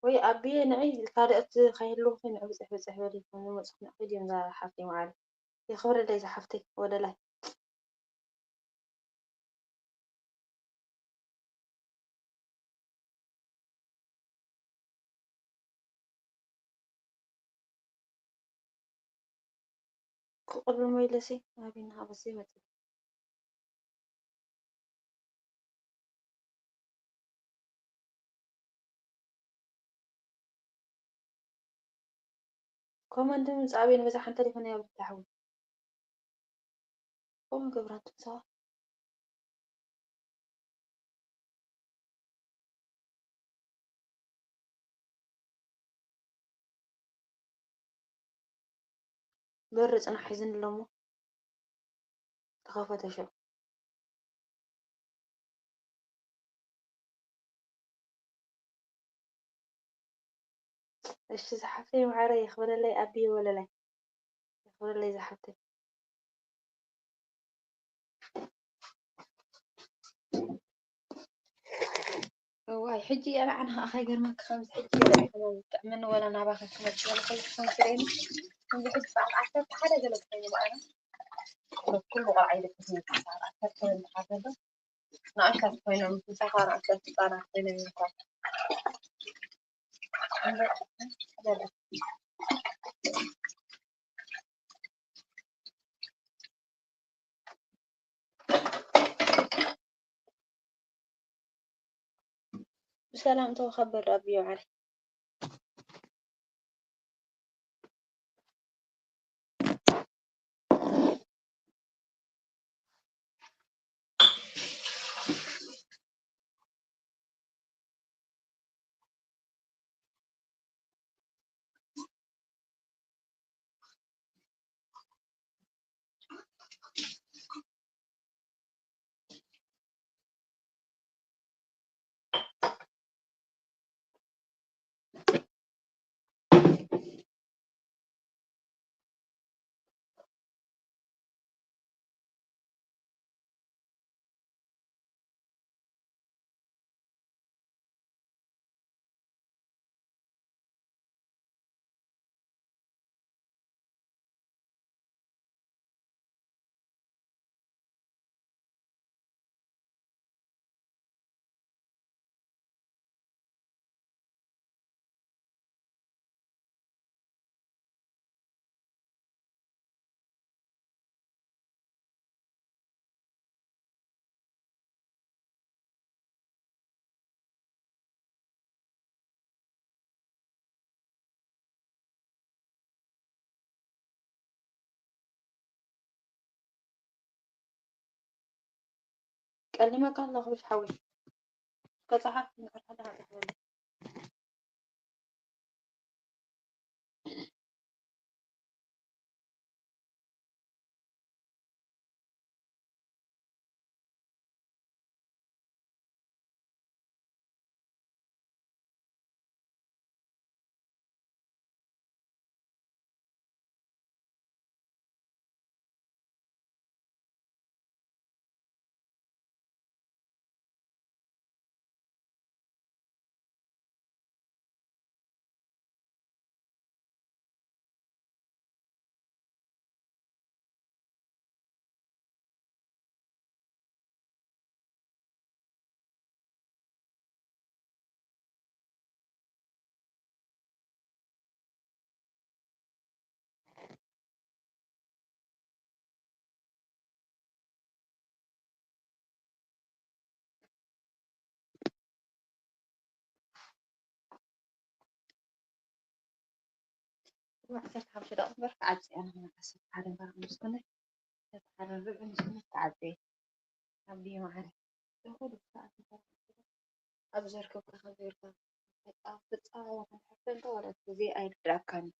ወይ ኣቢየ ንዒ ካልኦት ከይህልውኺ ንዒ ብፅሕ ብፅሕ በሊ መፅኹ ንዕኺ ድዮም እዛ ሓፍተይ መዓረ የኽብረለይ እዛ ሓፍተይ ወለላይ። ክቕልሞ ኢለሲ ኣቢና ኣበሲ ይመፅእ። ኮመንት ምምፃእ ኣበይ ንበዛሕ እንተሊኹ ናይ ኣብርታ ሓዊ ከምኡ ገብራ ትምሳዋ። በሪ ጽናሕ ሒዝኒ ኣሎ እሞ ተኸፈተ ሽዑ። እሺ ዝሓፍተይ ማዕረ የኽብረለይ ኣቢ ወለላይ የኽብረለይ ዝሓፍተይ። እዋይ ሕጂ እያ ንዓና ከዓ ከይገርመካ ከምዚ ሕጂ እያ ንዓና ጥዕምኒ ወላ ናባኻ ክመጽእ ወላ ከይትኾን ክደይኒ። ከምዚ ሕጂ ሰዓት ዓሰርተ ሓደ ገለ ክኾይኑ በዓና ኩሉ ቆልዓ ይደቅስ ነቲ ሰዓት ዓሰርተ እንድሓር ዘሎ ንኣሽታት ኮይኖም ምሳኻ ንኣሽታት ህፃናት ኮይኖም ይንኳ ብሰላም ተወኸበር ኣቢዮ ዓለ። ቀሊመካ ኣለኹ ብሽ ሓዊ ከፀሓፍ ንዕርሓዳ ሃፀሕበለ ዓሰርተ ሓሙሽተ ደቂቕ እምበር ክዓጽ እየ ኣነ፣ ዓሰርተ ሓደ እምበር ምስ ኮነ፣ ዓሰርተ ሓደ ርብዒ ምስ ኮነ ክዓጽ እየ። ኣቢ ማዕረ። ዝኸዱ ሰዓት ኣብ ዘርከብካ ከዘይርካ፣ በቃ፣ ብጻ ክንሕፈንካ ወላ ግዜ ኣይርድኣካን እዩ።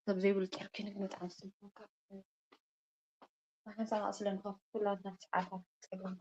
ሰብ ዘይብሉ ጨርኪ ንግመት ዓንስልካ። ንሓንሳብ ኣስለን ከፍላ እናተስዓርካ ትጸገም።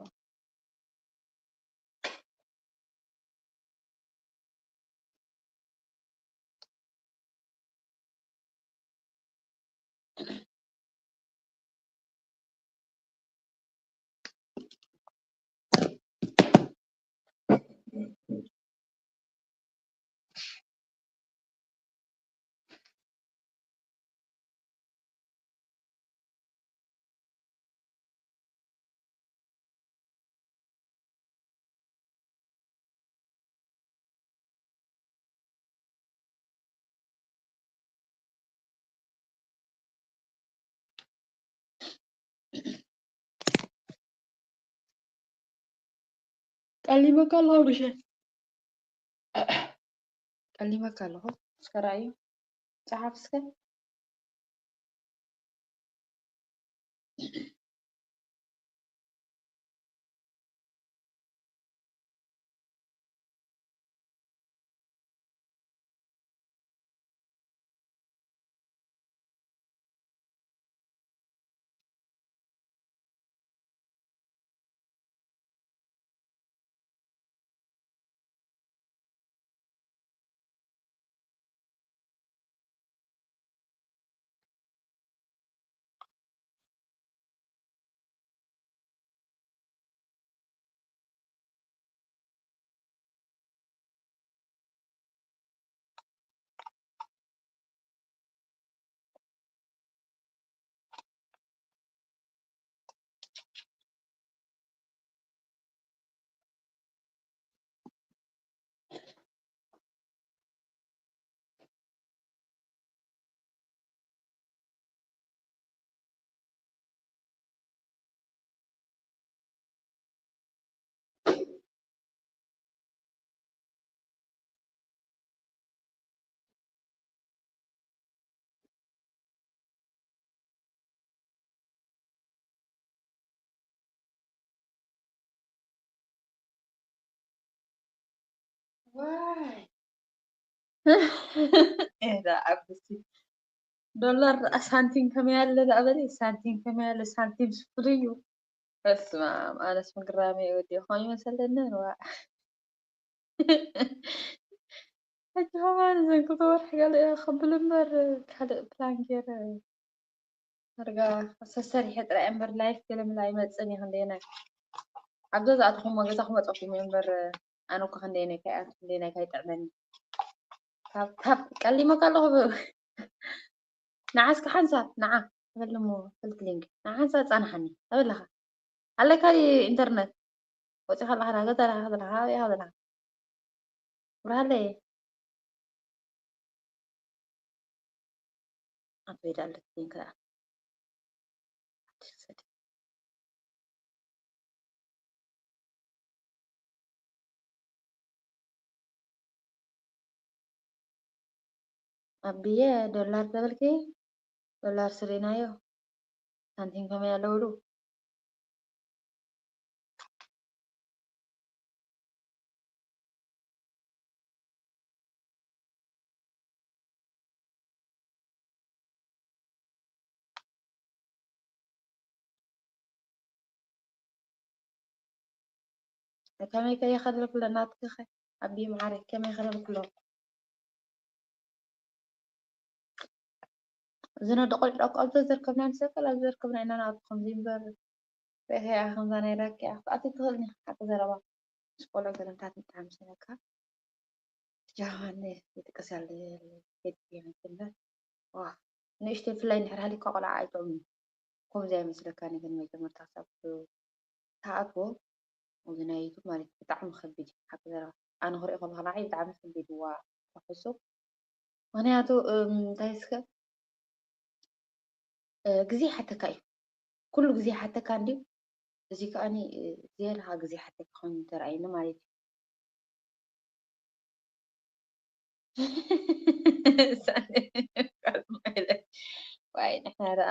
ጠሊመካ ኣለኹ ብሸ ጠሊመካ ኣለኹ። እስከ ረኣዩ። ጸሓፍ እስከ። ዋይ። ኤዳ ኣብሲ ዶላር ደኣ ሳንቲም ከመይ ኣለ ደኣ በሊ፣ ሳንቲም ከመይ ኣለ፣ ሳንቲም ስፍሪ እዩ። በስመ ኣብ፣ ኣነስ ምግራመይ እዩ ወዲኡ። ከምኡ ይመሰለኒ፣ ዋ። ሕጂ ከማን እዘን ክልተ ወርሒ ገለ ከብል እምበር፣ ካልእ ፕላን ገይረ ዳርጋ ሰሰሪሐ ጥራይ እምበር፣ ላይፍ ገለ ምላ ኣይመጽእን እየ። ክንደየናይ ኣብ ገዛ ኣተኹሞ፣ ገዛ ክመጸኩም እየ እምበር፣ ኣነ እኮ ክንደየናይ ከይኣቱ፣ ክንደየናይ ከይጥዕመኒ። ካብ፣ ካብ ቀሊመካ ኣለኹ ብ-፣ ንዓ እስከ ሓንሳብ፣ ንዓ፣ በልሞ፣ ፍልትሊንግ፣ ንዓ ሓንሳብ ጻንሓኒ፣ ኣበላኻ። ኣለካ ድዩ ኢንተርነት? ወጺኻ ኣለኻ፣ ገዛ ኣለኻ፣ ዘለኻ፣ ኣበይ ኢኻ ዘለኻ? ብርሃለይ። ኣበይ ዳለት ሊንክ ደኣ? ኣቢየ ዶላር ተበልኪ? ዶላር ስሪናዮ። ሳንቲም ከመይ ኣለውሉ? ከመይ ከ ይኸደልኩሎ ናትኪ ኸ? ኣቢ መዓረይ ከመይ ይኸደልኩሎ? ዝነደቆ ቆልዑ ኣብ ዘዝርከብና ንሰቀል ኣብ ዘዝርከብና ኢና ንኣቱ ከምዚ እምበር፣ ርእያ ከምዛ ናይ ዳኪ ክትኣቲ ትኽእልኒ ሓቂ ዘረባ። ምስ ቆልዑ ገለምታት ምጣዕሚ ሰለካ ጃሃን ይጥቀስ ያለ ሄድ ይመስልበት። ዋ፣ ንእሽተይ ብፍላይ እንድሕር ሃሊካ ቆልዓ ኣይጥዕምን። ከምዚ ኣይመስለካን ግን መጀመርታ ክሳብ ትኣትዎ፣ እዚ ናይ ዩቱብ ማለት ብጣዕሚ ከቢድ እዩ። ሓቂ ዘረባ ኣነ ክሪኦ ከለኹ ንዓይ ብጣዕሚ ከቢድ፣ ዋ፣ ተፈሱ። ምኽንያቱ፣ እም፣ እንታይ እስከ፣ እ፣ ግዜ ይሓተካ እዩ። ኩሉ ግዜ ይሓተካ እንድዩ። እዚ ከኣኒ፣ እ፣ ዝያዳ ከኣ ግዜ ይሓተካ ኮይኑ ተራእዩኒ ማለት እዩ። ዋይ ንሕና ደኣ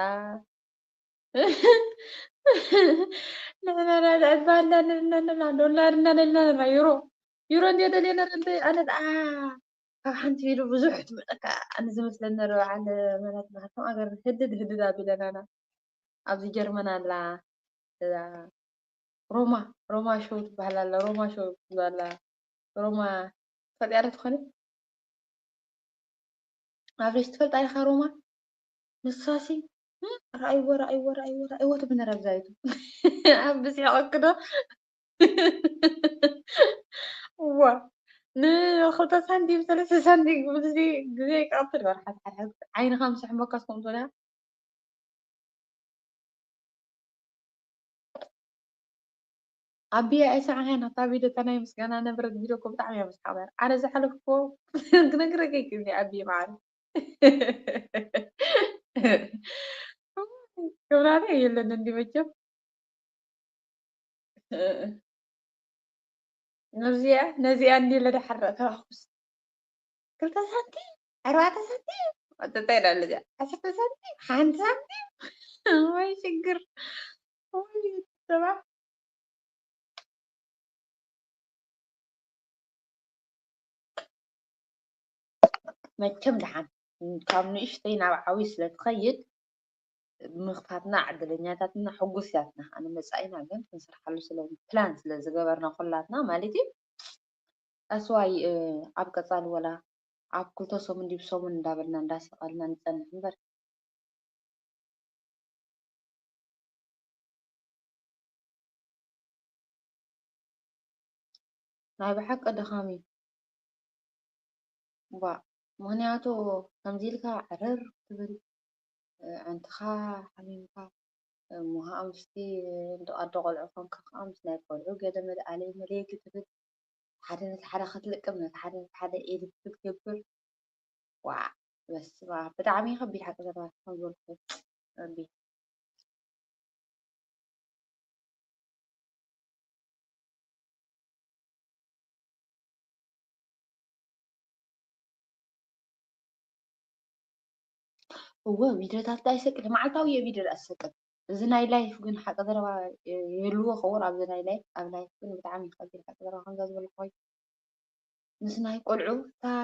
ንሕና ደኣ ዕባ እንዳነልና ዶላር እንዳነልና ዩሮ ዩሮ እንድዮ ደልየና ኣነ ደኣ ካብ ሓንቲ ኢሉ ብዙሕ ትመፀካ ኣነ ዝመስለኒ በዓል መላት ማህቶም ኣገር ህድድ ህድድ ኣቢለናና ኣብዚ ጀርመን ኣላ እዛ ሮማ ሮማ ሾው ትበሃል ኣላ ሮማ ሾው ትበሃል ኣላ ሮማ ትፈልጥያ ዶ ትኾኒ ኣብሬሽ ትፈልጣ ኢኻ ሮማ ንሳሲ ረኣይዎ ረኣይዎ ረኣይዎ ረኣይዎ ትብል ነራ ብዛይቱ ኣብ ብስሕቐኪ ዶ እዋ ንክልተ ሳንቲም ሰለስተ ሳንቲም ክብል እዚ ግዜ ይቀጥል ወርሓት ሓድሓድ ዓይንኻ ምስ ሕመካ ስኩም ትበልያ ኣቢየ ኣይሰዓኸን ኣታ ቪድዮ እታ ናይ ምስጋና ነበረት ቪድዮ እኮ ብጣዕሚ እያ መስሓቕ ነይራ ኣነ ዝሓለፍክዎ ክነግረኪ ክኒ ኣቢየ መዓር ክብራተ የለን እንዲ መቸም ነዚኣ ነዚኣ እንዲ ለደሓረ ተባኩስ ክልተ ሳንቲም ኣርባዕተ ሳንቲም ኣጠጣይ ዳለ እዚኣ ዓሰርተ ሳንቲም ሓንቲ ሳንቲም ወይ ሽግር ወይ ተባ መቸም ደሓን ካብ ንእሽተይ ናብ ዓብዪ ስለ ትኸይድ ምኽፋትና ዕድለኛታትና ሕጉስያትና ኣነ መፃኢና ግን ክንሰርሓሉ ስለ ፕላን ስለ ዝገበርና ኩላትና ማለት እዩ ኣስዋይ ኣብ ቀፃሊ ወላ ኣብ ክልተ ሰሙን ዲብ ሰሙን እንዳበልና እንዳሰቐልና ንፀንሕ እምበር ናይ ብሓቂ ድኻም እዩ። ቧእ! ምኽንያቱ ከምዚ ኢልካ ዕርር ክትብል፣ ኣዕንትኻ ሓሚምካ፣ እሞ ከኣ ምስቲ ኣደ ቆልዑ ኮንካ ከኣ ምስ ናይ ቆልዑ ገለ መለ ኣለይ መለይ ክትብል፣ ሓደ ነቲ ሓደ ክትልቅም፣ ነቲ ሓደ ነቲ ሓደ ኤዲት ክትገብር፣ ዋእ! በስመኣብ! ብጣዕሚ ከቢድ ሓቂ ዘለዋ ከም ዝበልኩ ረቢ። እወ ቪድዮታት ኣይሰቅል መዓልታዊ እየ ቪድዮ ዝሰቅል እዚ ናይ ላይፍ ግን ሓቂ ዘረባ የልዎ ኸውን ኣብዚ ናይ ላይፍ ኣብ ላይፍ ግን ብጣዕሚ ይኸብድ ሓቂ ዘረባ ከምዛ ዝበልኩ ምስ ናይ ቆልዑ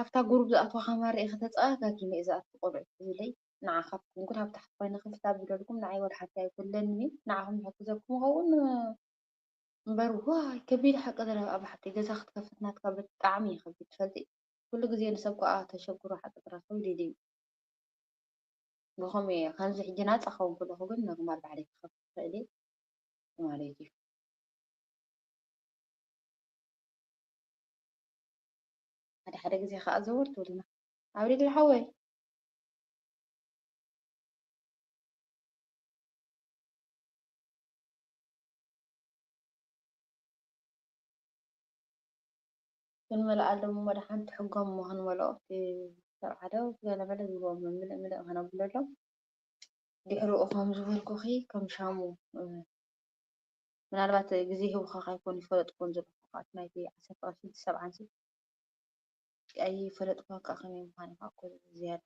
ኣብታ ጉሩብ ዝኣትዋ ካማራ ኢኺ ተፀጋጊመ እየ ዝኣቱ ቆልዑ ዝብለይ ንዓ ካብ ኮንኩ ናብ ታሕቲ ኮይነ ክፍት ኣቢለልኩም ንዓይ ወላ ሓንቲ ኣይኮለንኒ ንዓኹም ይሕግዘኩም ይኸውን እምበር ዋይ ከቢድ ሓቂ ዘረባ ኣብ ሓቂ ገዛ ክትከፍት ናትካ ብጣዕሚ ይኸብድ ትፈልጢ ኩሉ ግዜ ንሰብ ከኣ ተሸግሮ ሓቂ ጥራሕ ከቢድ እዩ ብኸምኡ እየ ከምዚ ሕጂ ናፃ ከውን ከለኹ ግን ኖርማል ባዕለይ ክኸፍት ይኽእል እየ ማለት እዩ ሓደ ሓደ ግዜ ከዓ ዘወር ትብልና ኣብ ሪድል ሓወይ ክንመልኣሎም እሞ ደሓን ትሕጎም እሞ ክንመልኦ እቲ ሰብዓ ዶ ገለ መለ ዝብልዎ ምልእ ምልእ ከነብለሎም ድሕሪኡ ከም ዝበልኩኺ ከም ሻሙ ምናልባት ግዜ ሂቡኻ ካይኮን ይፈለጥኩን ዘለኹ እቲ ናይቲ ዓሰርተ ቅርሺ እቲ ሰብዓን ሲ ኣይፈለጥኩ ከ ከመይ ምዃን ኢኻ እኮ ዝያዳ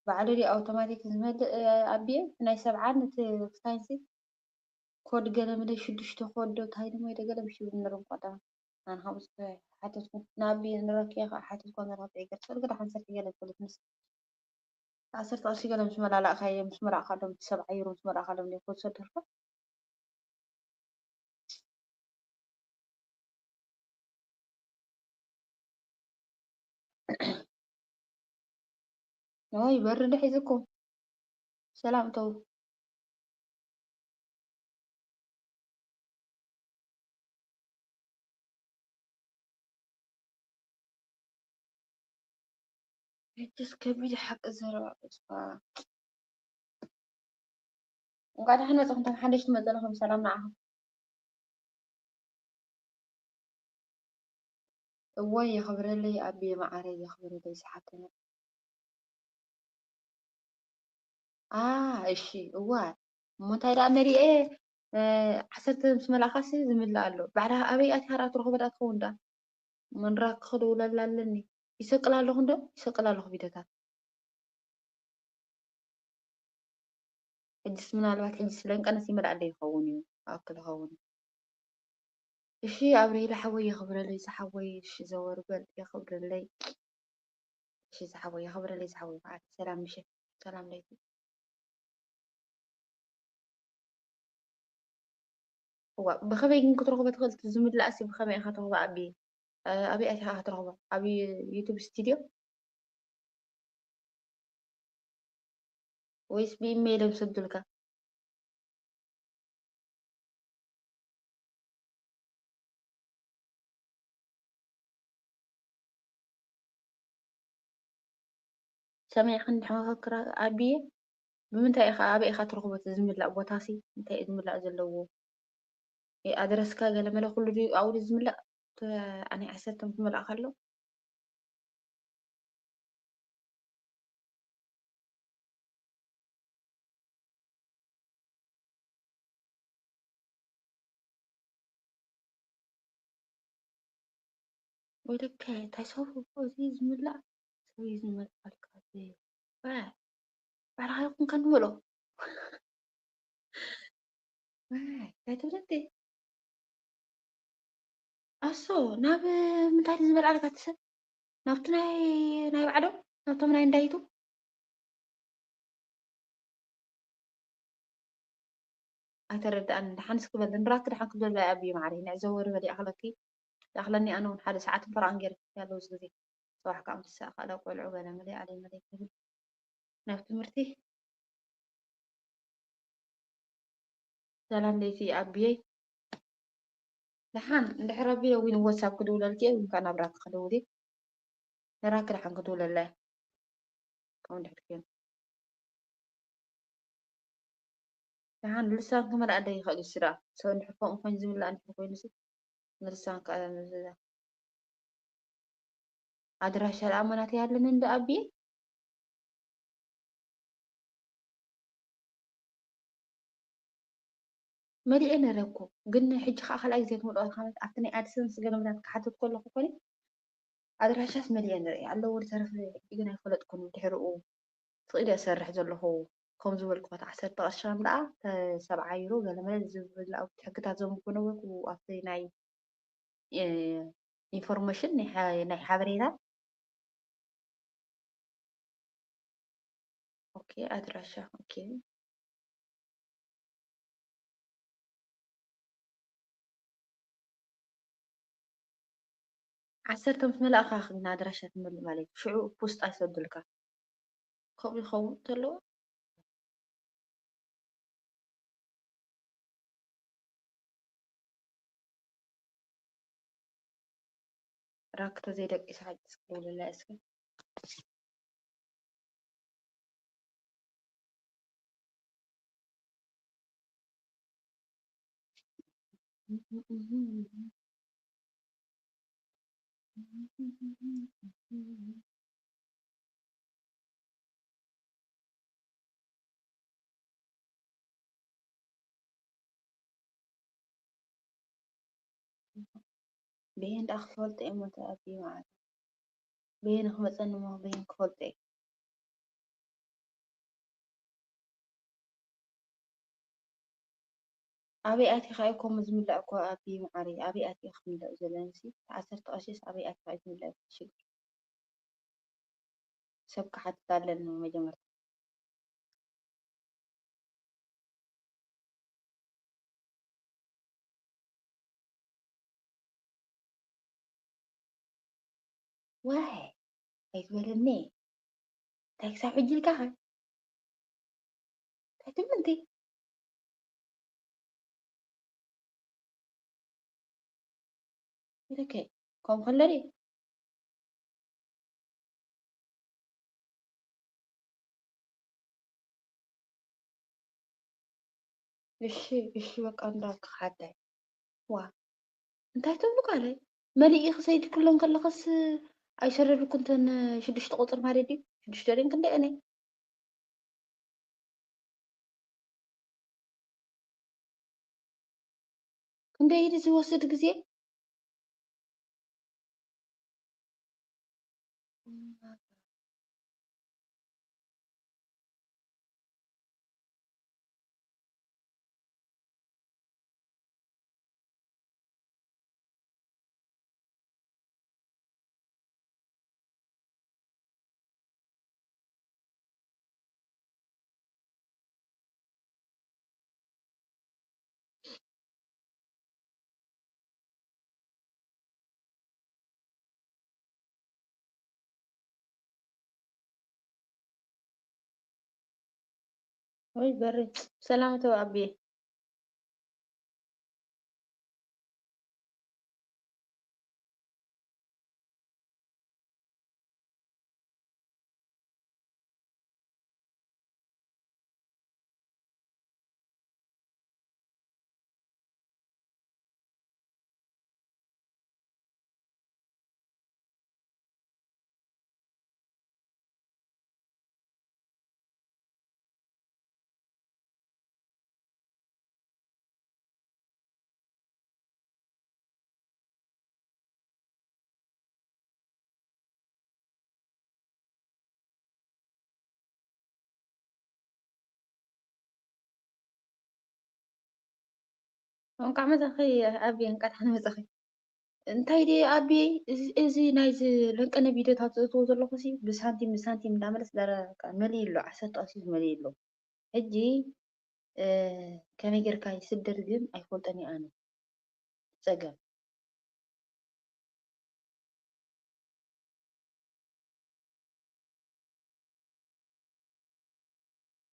ባዕሉ ድዩ ኣውቶማቲክ ዝመልእ ኣቢየ ናይ ሰብዓን እቲ ክስታይንሲ ኮድ ገለ መለ ሽዱሽተ ኮድ ዶ እንታይ ድሞ ኢለ ገለ ምሽ ይብል ነይሩ እንቋ ደኣ ኣነ ከምኡ ዝሓተትኩ ንኣቢየ ንረኪየ ከዓ ሓተትኳ ነራ ብዒገር ስእሊ ግዳ ሓንሰር ሕየ ለፈልት ምስ ዓሰርተ ቅርሺ ገለ ምስ መላላእካዮ ምስ መላእካሎም እቲ ሰብዓ ዩሮ ምስ መላእካሎም ድየ ኮድ ሰደርካ ኦይ በሪ እንዶ ሒዝኩም ሰላም እተው። ሕጅስ ከቢድ ሓቂ ዘረባ በስመኣብ። እንኳዕ ደሓን መጻኹም፣ እንኳዕ ሓደሽ ትመጹ ኣለኹም። ሰላም ንዓኹም። እወ የኽብረለይ ኣቢ መዓረይ የኽብረለይ ሰሓብተይ። ኣ እሺ እወ እሞ እንታይ ደኣ መሊኤ እ፣ ዓሰርተ ምስ መላእኻሲ ዝምልእ ኣሎ። ባዕላ ኣበይ ኣቲኻ ደኣ ትረኽቦ ደኣ ትኸውን ደኣ? መንራክ ክድውለላ ኣለኒ። ይሰቅል ኣለኹ እንዶ፣ ይሰቅል ኣለኹ ቪድዮታት። ሕጅስ ምናልባት ሕጂ ስለ እንቀነስ ይመልኣለይ ይኸውን እዩ። ኣክል ይኸውን። እሺ፣ ኣብርሂለ ሓወይ የኽብረለይ ዝሓወይ፣ እሺ፣ ዘወር በል የኽብረለይ። እሺ፣ ዝሓወይ የኽብረለይ ዝሓወይ፣ መዓት ሰላም ምሸት፣ ሰላም ለይቲ። እዋ፣ ብኸመይ ግን ክትረኽቦ ትኽእል? እቲ ዝምላእሲ ብኸመይ ኢኻ ትረኽቦ? ኣቢ፣ ኣበይ ኣቲኻ ኢኻ ትረኽቦ? ኣብ ዩ-፣ ዩቱብ ስቱድዮ? ወይስ ብኢሜይል እዮም ዝሰዱልካ? ሰሚዕካ እንድሕር መፈክር ኣብየ፣ ብምንታይ ኢኻ፣ ኣበይ ኢኻ ትረኽቦ እቲ ዝምላእ ቦታሲ? እንታይ እዩ ዝምላእ ዘለዎ? እ፣ ኣድረስካ ገለ መለ ኩሉ ድዩ ኣብኡ ዝምላእ? ተ-፣ ኣነ ዓሰርተ ምስ መልኣኻ ኣሎ። ወይለከ፣ እንታይ ሰብ እዚ ዝምላእ? ሰብ እዩ ዝመልኣልካ እዚ። ዋ፣ ባዕልኻ ይኹንካ ንበሎ። ዋይ፣ እንታይ ትብል እንዴ? ኣሶ፣ ናብ ምንታይ ድዩ ዝበልዓልካ እቲ ሰብ? ናብቲ ናይ፣ ናይ ባዕሎም? ናብቶም ናይ እንዳይቱ? ኣይተረድኣንን። ደሓን እስኪ በል፣ ንራኪ ደሓን ክብለላ እየ ኣብየ ማዓረይ። ንዕ ዘወር በል፣ ይኣኽለኪ። ይኣኽለኒ፣ ኣነ እውን ሓደ ሰዓት እምበር ኣንጌር ያለው እዚ ግዜ። ጽባሕ ከዓ ምስ ዝሰኣኻለ ቆልዑ ገለ መለ ኣለይ መለይ ትብል። ናብ ትምህርቲ። ሰላም ለይቲ ኣብየይ። ደሓን እንድሕር ኣቢለ እውን ዋትሳፕ ክድውለልኪ እየ፣ ወይ ከዓ ናብ ራኪ ክድውል እየ። ንራኪ ደሓን ክድውለላ እየ። ከምኡ እንድሕር ኮይኑ። ደሓን ልሳን ክመልኣለይ ይኽእል እዩ ስራ። ሰብ እንድሕር ከምኡ ኮይኑ ዝምላእ እንድሕር ኮይኑሲ፣ ንልሳን ከ-፣ ኣድራሻ ደኣ ኣመናት ያለን እንደ ኣቢ። መሊኤ ነረ እኮ፣ ግን ሕጂ ኸኣ ካልኣይ ግዜ ትመልኦ ኢኻ ማለት ኣብቲ ናይ ኣድሰንስ ገለ መታት ክሓትት ከለኹ ኮነ ኣድራሻስ መሊኤ ነረ ኣለዎ። ዝተረፈ ሕጂ ግን ኣይፈለጥኩን። ድሕርኡ ፍቒደ እሰርሕ ዘለኹ፣ ከም ዝበልኩ፣ እቲ ዓሰርተ ቅርሻም ደኣ፣ ተ-፣ ሰብዓ ዩሮ ገለ መለ ዝብል ኣብቲ ሕግታት ዘንብቦ ነበርኩ፣ ኣብቲ ናይ፣ እ፣ ኢንፎርሜሽን፣ ናይ ሓ-፣ ናይ ሓበሬታ። ኦኬ፣ ኣድራሻ፣ ኦኬ። ዓሰርተ ምስ መላእካ ግን ኣድራሻ ትመልእ ማለት እዩ። ሽዑ ፖስጣ ይሰዱልካ። ከምኡ ይኸውን እንተለዎ፣ ራክተ ዘይደቂሳ ሓቂ ስክሪን ላይ እስከ። በየን ደኣ ክፈልጦ እየ ሞተ ኣቢ መዓት። በየን ክመጸኒ እሞ በየን ክፈልጦ እየ። ኣበይ ኣቲኻ እዩ ከምኡ ዝምላእ እኮ ኣቢ መዓረይ? ኣበይ ኣቲኻ ክምላእ ዘለንሲ? ዓሰርተ ቀሺስ ኣበይ ኣቲኻ እዩ ዝምላእ? ሽግር ሰብ ክሓትት ኣለኒ መጀመርታ። ዋይ ኣይትበለኒ። እንታይ ክሳብ ሕጂ ኢልካ ኸ? እንታይ ትብል እንዴ? ኢለከ፣ ከምኡ ከሎ ድዩ? እሺ፣ እሺ፣ በቃ እንዳልካ ሓታይ። ዋ፣ እንታይ ትብሉ ካልእ? መሊእኺ ሰይድክለን ከለኸስ ኣይሰደድኩን ተን ሽዱሽተ ቁፅሪ ማለት ድዩ? ሽዱሽተ ድን ክንደይ እኔ? እንደ ኢድ ዝወስድ ግዜ ወይ በሪ ሰላም ተው ኣቤ። እንኳዕ መጻኺ ኣቢ፣ እንቃዕ ደሓን መጻኺ። እንታይ ድየ ኣቢ፣ እዚ፣ እዚ ናይዚ ለንቀነ ቪድዮታት ዘእትዎ ዘለኹ ሲ ብሳንቲም ብሳንቲም እንዳመለስ ዳራ በቃ መሊኡ ኣሎ፣ ዓሰርተ ቅርሺ መሊኡ ኣሎ። ሕጂ እ፣ ከመይ ጌርካ ይስደድ ግን ኣይፈልጦን እየ ኣነ። ጸገም።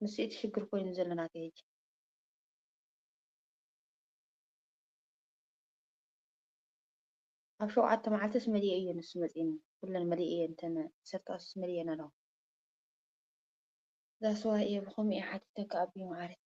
ንሱ እቲ ሽግር ኮይኑ ዘሎ ናተይ ሕጂ። ኣብ ሸውዓተ መዓልትስ መሊኤ እየ ንሱ መጺኒ። ኩለን መሊኤ እየ፣ እንተን ዓሰርተ ቅርሽስ መሊኤን ኣለኹ። ዛስዋ እየ ብኸምኡ እየ ሓቲተካ ኣቢ መዓረይ።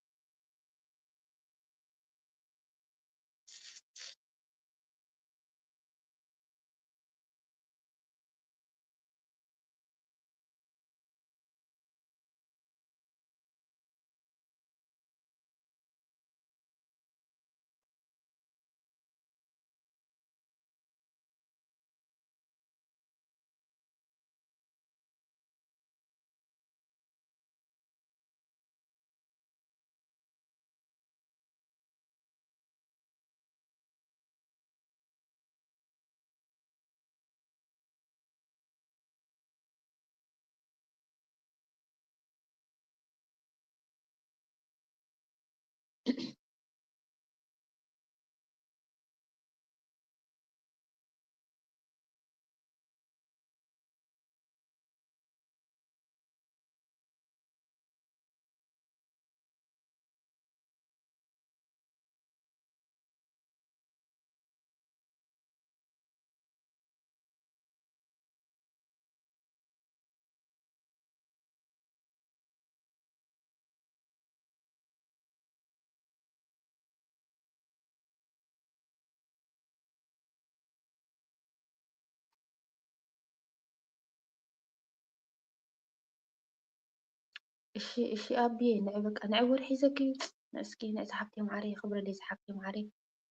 እሺ፣ እሺ፣ ኣቢየ፣ ንዒ በቃ፣ ንዒ ወርሒ ዘግዩ፣ ንዒ እስኪ፣ ንዒ ዝሓፍተይ ማዓረይ፣ የኽብረለይ ዝሓፍተይ ማዓረይ፣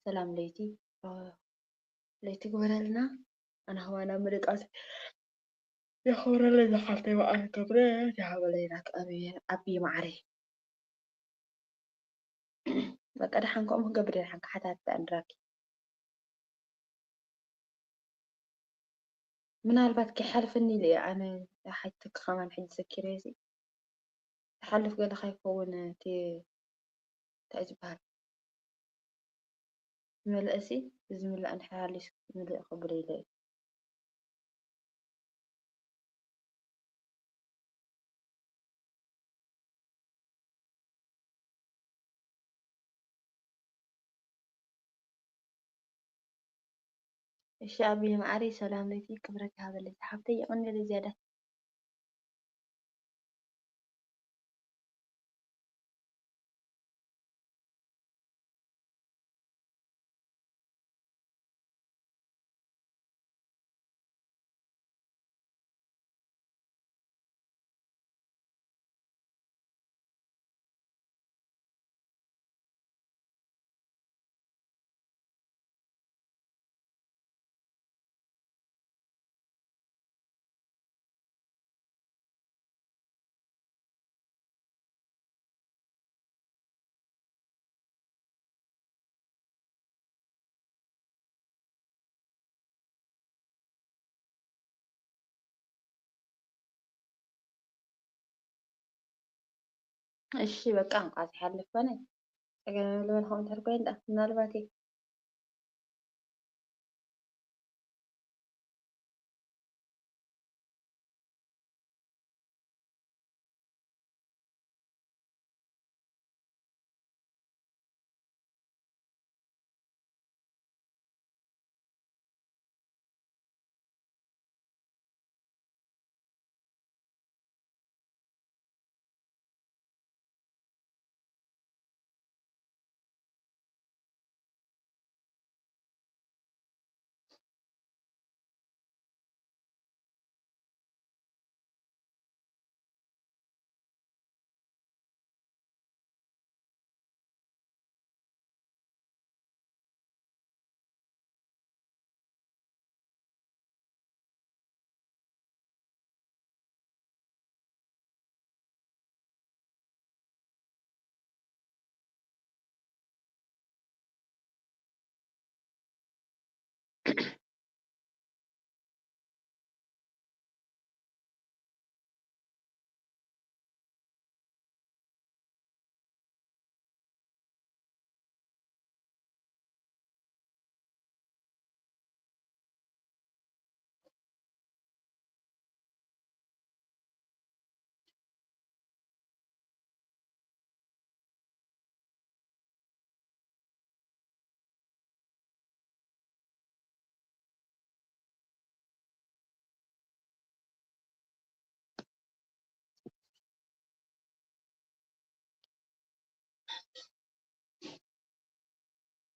ሰላም ለይቲ፣ ኦ፣ ለይቲ ግበረልና፣ ኣነ ኸማን ኣብ ምልቃስ የኽብረለይ ዝሓፍተይ ማዓረይ፣ ክብረት ይሃበለይ ናቱ ኣቢየ፣ ኣቢየ ማዓረይ። በቃ፣ ደሓን ከምኡ ክገብር እየ፣ ደሓን ክሓታትት ኣንድራኪ። ምናልባት ከይሓልፈኒ ኢለ እየ ኣነ ሓቲተኪ ከማን ሕጂ ዘኪረዮ እዚ። ዝሓልፍ ገለ ከይከውን እቲ እንታይ እዩ ዝበሃል? ዝመልአ ሲ ዝምላእ እንድሕር ሃልዩስ ምልእ ከብሎ ኢለ እየ። እሺ ኣቢ መዓረይ ሰላም ለይቲ ክብረት ይሃበለይ ዝሓፍተይ የቐንየለይ ዝያዳ። እሺ በቃ እንኳ ዝሓልፍ ኮነ። ጸገም የብሉ በልኩም እንድሕር ኮይን ደኣ ምናልባት እዩ።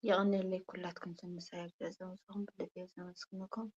የቐንየለይ ኩላትኩም፣ ሰብ ምሳይ ኣብ ገዛ ምሳኹም ብልቢ እየ ዘመስግነኩም።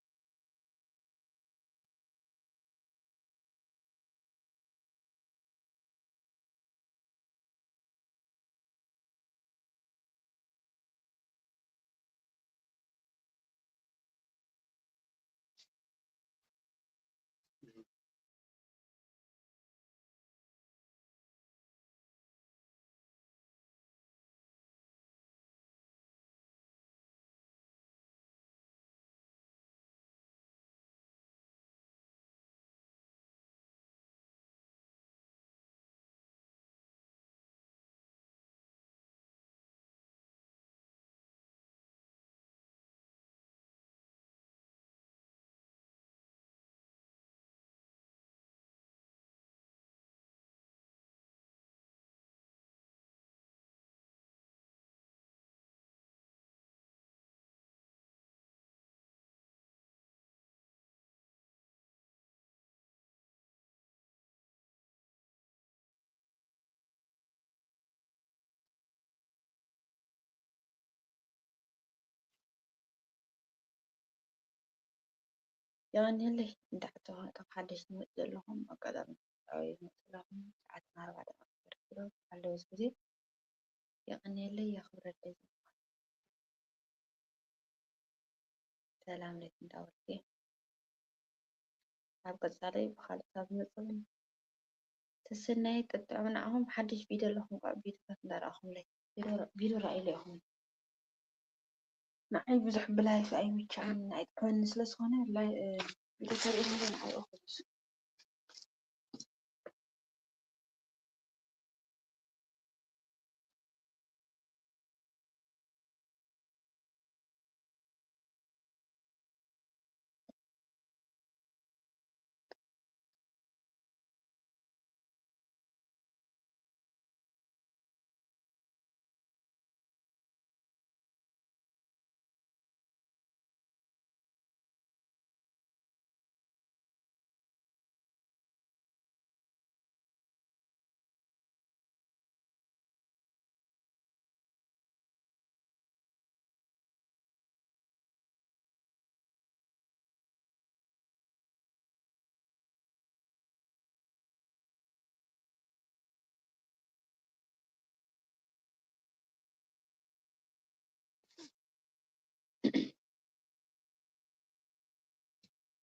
የቐንየለይ እንዳዕተዋ እቶም ሓደሽ ትመጽ ዘለኹም ኣጋጣሚ ዓብይ መጽላኹም ሰዓት ኣርባዕተ ደቂቕ ኣለዎ እዚ ግዜ። የቐንየለይ የኽብረለይ። ሰላም ለይት እንዳወልኬ ኣብ ቀጻሊ ብኻልእ ካብ ዝመጽእ እውን ተሰናይ ጥጥዑም ንዓኹም ሓድሽ ቪድዮ ኣለኹም ኳ ቪድዮታት እንዳረኣኹም ለይ ቪድዮ ቪድዮ ራእይለ ኢኹም። ንዓይ ብዙሕ ብላይፍ ኣይምችኣን ኣይጥዕመኒ ስለ ዝኾነ ላይ እ፣ ቪድዮ ተርእዩኒ ንዓይ እኹል።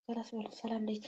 ሰላም ሰላም ለይት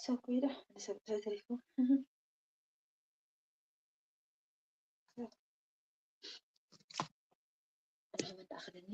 ቲክቶክ ወይ ዶ ሓደ ሰብ እንታይ ተሪፉ? ኣነ መን ደኣ ክደኒ?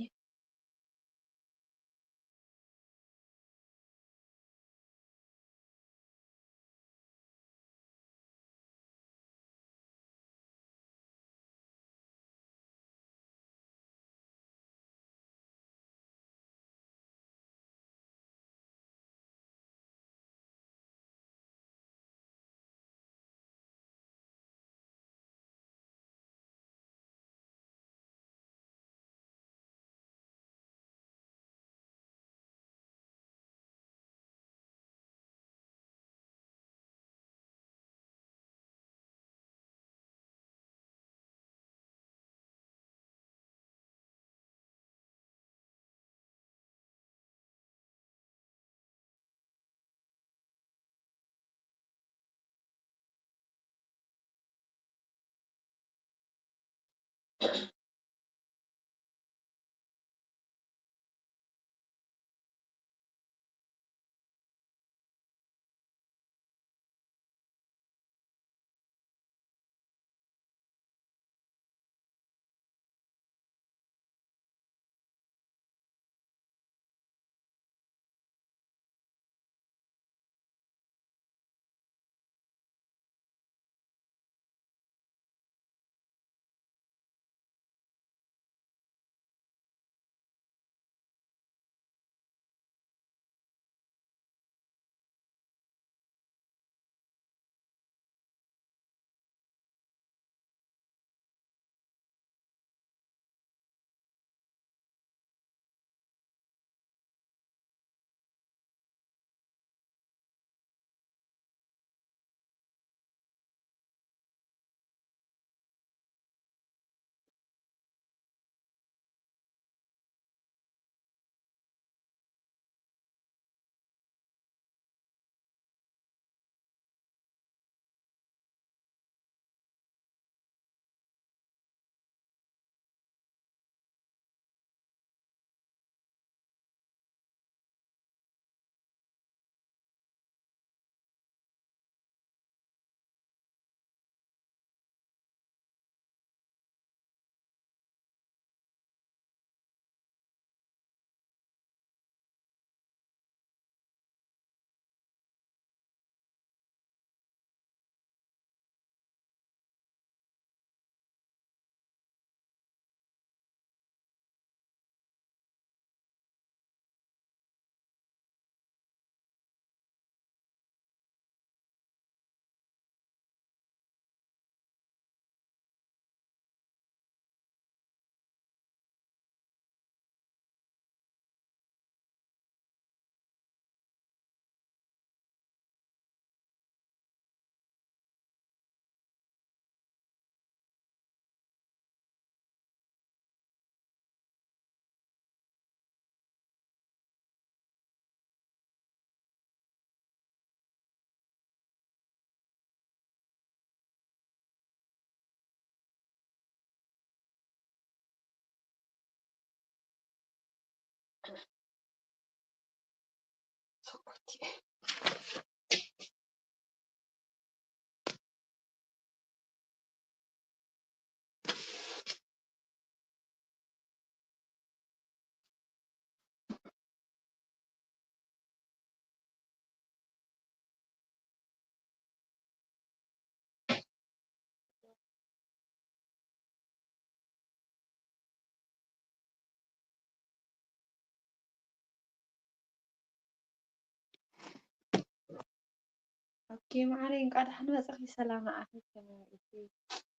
ኦኬ መዓረይ፣ እንቋዕ ደሓን መጻኺ፣ ሰላም ንዓኺ፣ ከመይ ውዒልኪ?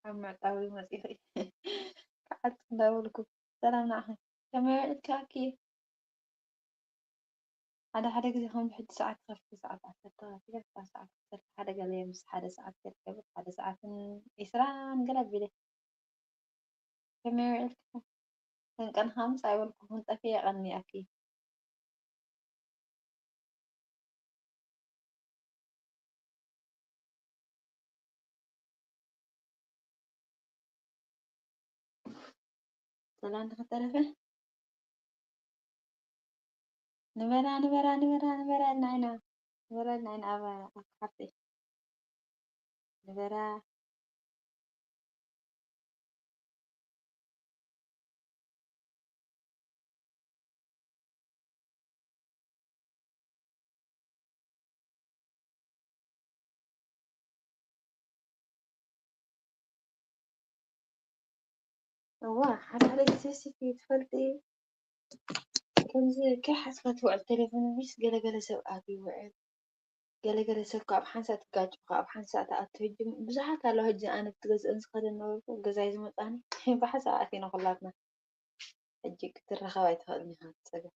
ኣብ ምዕጻው መጺኺ ክዓጽ እንዳበልኩ፣ ሰላም ንዓኺ፣ ከመይ ውዒልኪ ኣኪ? ሓደ ሓደ ግዜ ከም ብሕጂ ሰዓት ከፊለ፣ ሰዓት ዓሰርተ ከፊለ፣ ክሳብ ሰዓት ዓሰርተ ሓደ ገለ ምስ ሓደ ሰዓት ገለ፣ ሓደ ሰዓትን ዒስራን ገለ ኣቢለ። ከመይ ውዒልክን? ክንቀንኻ ምስ ኣይበልኩኽን ጠፊኤ ቀኒኣኪ። ሰላም እንድሕር ተረፈ ንበላ ንበላ ንበላ ንበላ ኢልና ኢና። ንበራ ናይ ንኣባ ኣካ ሓፍተይ ንበራ። እዋ ሓደ ሓደ ግዜ ሲ ትፈልጢ ከምዚ ከይሓስባ ትውዕል ቴሌፎን ሚስ ገለገለ ሰብ ኣብዩ ይውዕል። ገለገለ ሰብ ካብ ሓንሳእ ትጋጭ ካብ ሓንሳእ ትኣቱ ሕጂ ብዙሓት ኣለዋ ሕጂ ኣነ ክትገዝአን ዝኸደን ነበርኩ ገዛይ ዝመፃኒ ብሓንሳእ ኣቲና ኩላትና ሕጂ ክትረኸብ ኣይትኽእልን ኢኻ ትፀገም።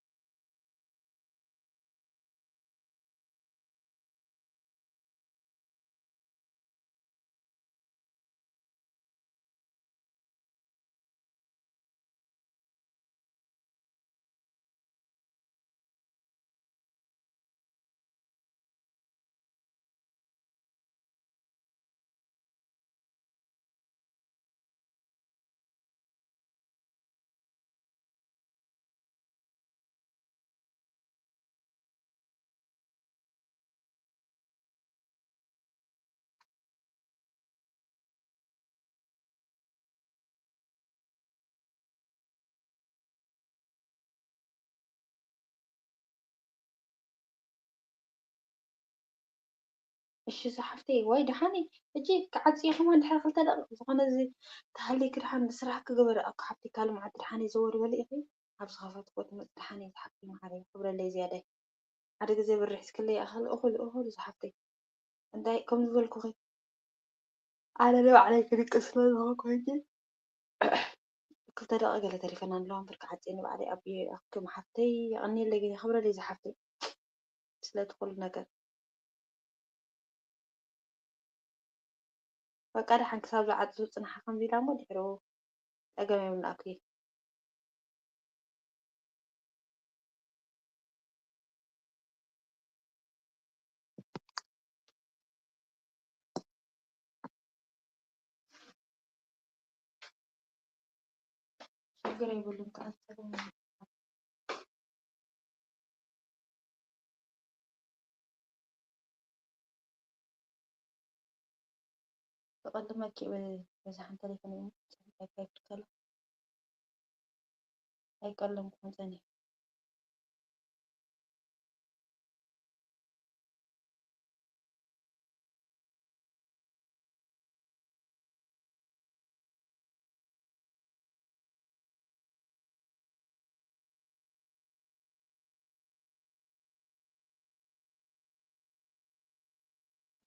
እሺ ዝሓፍተይ ዋይ ደሓነይ ሕጂ ክዓፅየ ከማን ድሕሪ ክልተ ደቂቕ ዝኾነ እዚ ተሃልይኪ ደሓን ስራሕ ክገበር ኣኩ ሓፍተይ ካልእ መዓልቲ ደሓነይ ዘወር በሊ ኢኺ ኣብ ዝኸፈትኩዎ ትመፅእ ደሓነይ ዝሓፍተይ መዓረይ ክብረለይ ዝያዳይ ሓደ ግዜ ብር ሒዝክለይ ይኣኽል እኹል እኹል ዝሓፍተይ እንታይ ከም ዝበልኩኺ ኣነ ንባዕለይ ክድቅስ ስለ ዝኾንኩ ሕጂ ክልተ ደቂ ገለ ተሪፈና ኣለዋ እምበር ክዓፅየኒ ባዕለይ ኣቢየ ይኣኽል ሓፍተይ የቐንየለይ ግን የኽብረለይ ዝሓፍተይ ስለቲ ኩሉ ነገር በቃ ደሓን ክሳብ ዝዓፅው ፅንሓ ከምዚ ኢላ እሞ ድሕሩ ፀገም የብልናኩ ችግር የብሉም ክኣንሰሩ ተቐልመኪ በዛሕን ተሌፎን እዩ ከይፍትከሉ ኣይቀለምኩም ጸኒሑ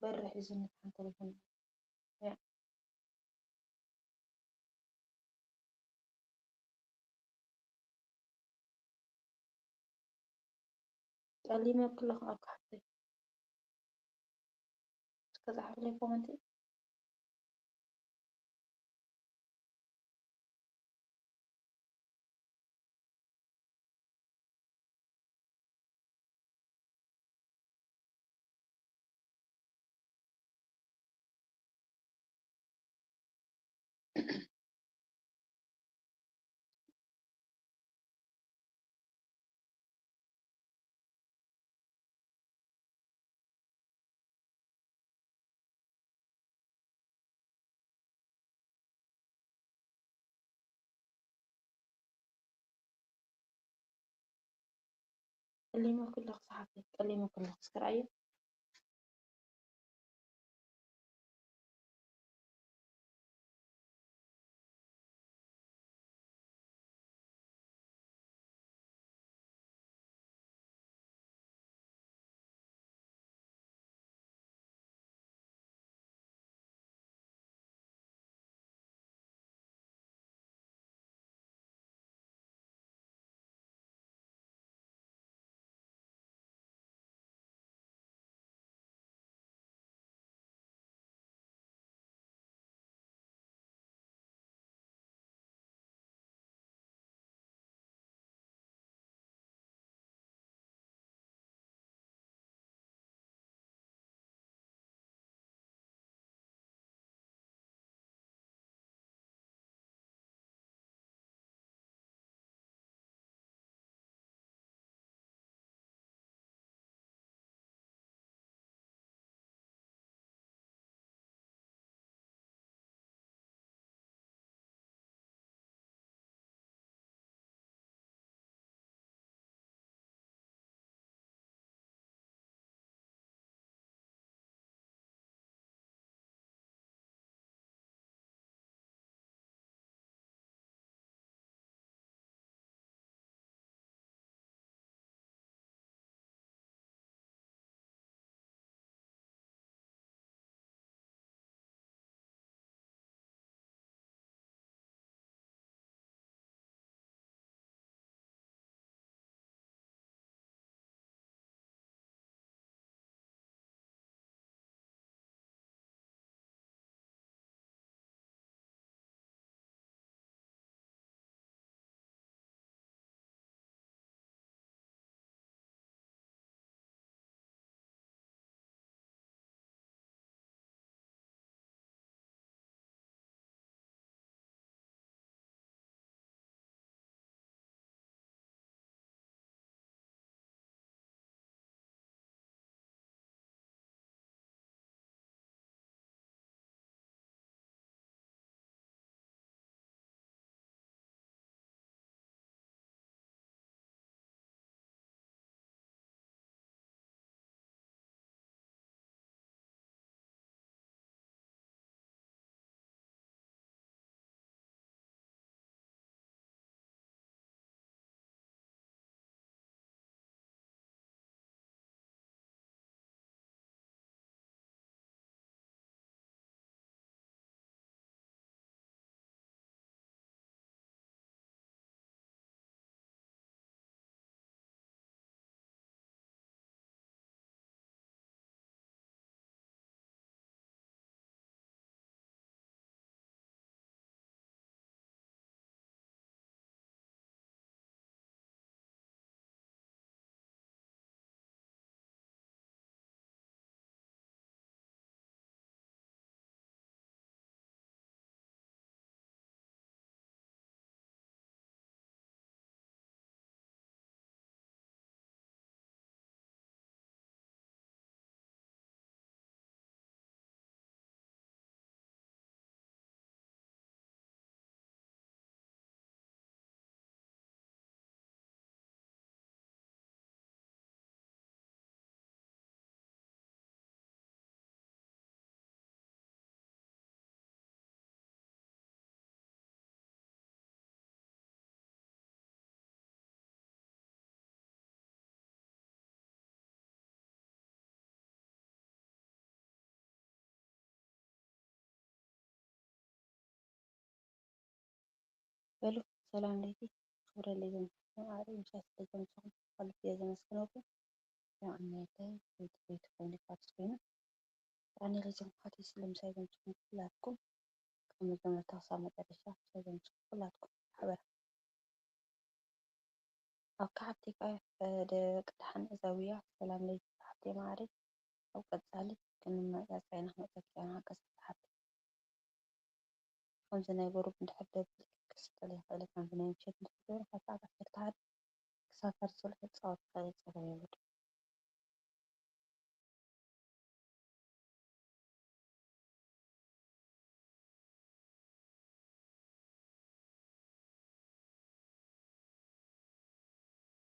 በርሕ እዩ ዝንታን ተሌፎን ጠሊመ ክለኹ ኣብ ካሕተይ እስከ ጻሕፍለይ ኮመንቲ ጠሊመ ኩለኽ ሰሓብተይ ጠሊመ ኩለኽ እስከ ረኣዮ በሉ ሰላም ለይቲ ክብረለይ ዘምስኹም ኣዕሪ ምሻ ስለ ዘምስኹም ከልብ እየ ዘመስግነኩም። ያው ኣኛይታይ ቤት ቤት ኮይኑ ፋርስ ኮይኑ ጣኒ ሪዝም ሓቲ ስለ ምሳይ ዘምስኹም ኩላትኩም ካብ መጀመርታ ክሳብ መጨረሻ ምሳይ ዘምስኹም ኩላትኩም ሓበራ። ኣብ ካሓብቲ ደቂ ደሓን እዛ ውያ ሰላም ለይቲ ካሓብቲ ማዕሪ ኣብ ቀጻሊ ክንመጻጸ ኢና ክመጸኪ ኢና ሓቀስ ካሓብቲ። ከምዚ ናይ ጉሩብ እንድሕር ደብል ክስቀል ይኽእል ከምዚ ናይ ምሸት እንድሕር ገይሩ ካብ ሰዓት ዓሰርተ ሓደ ክሳብ ሳድስ ውልቀ ክጻወት ይኽእል እዩ ጸገም የብሉን።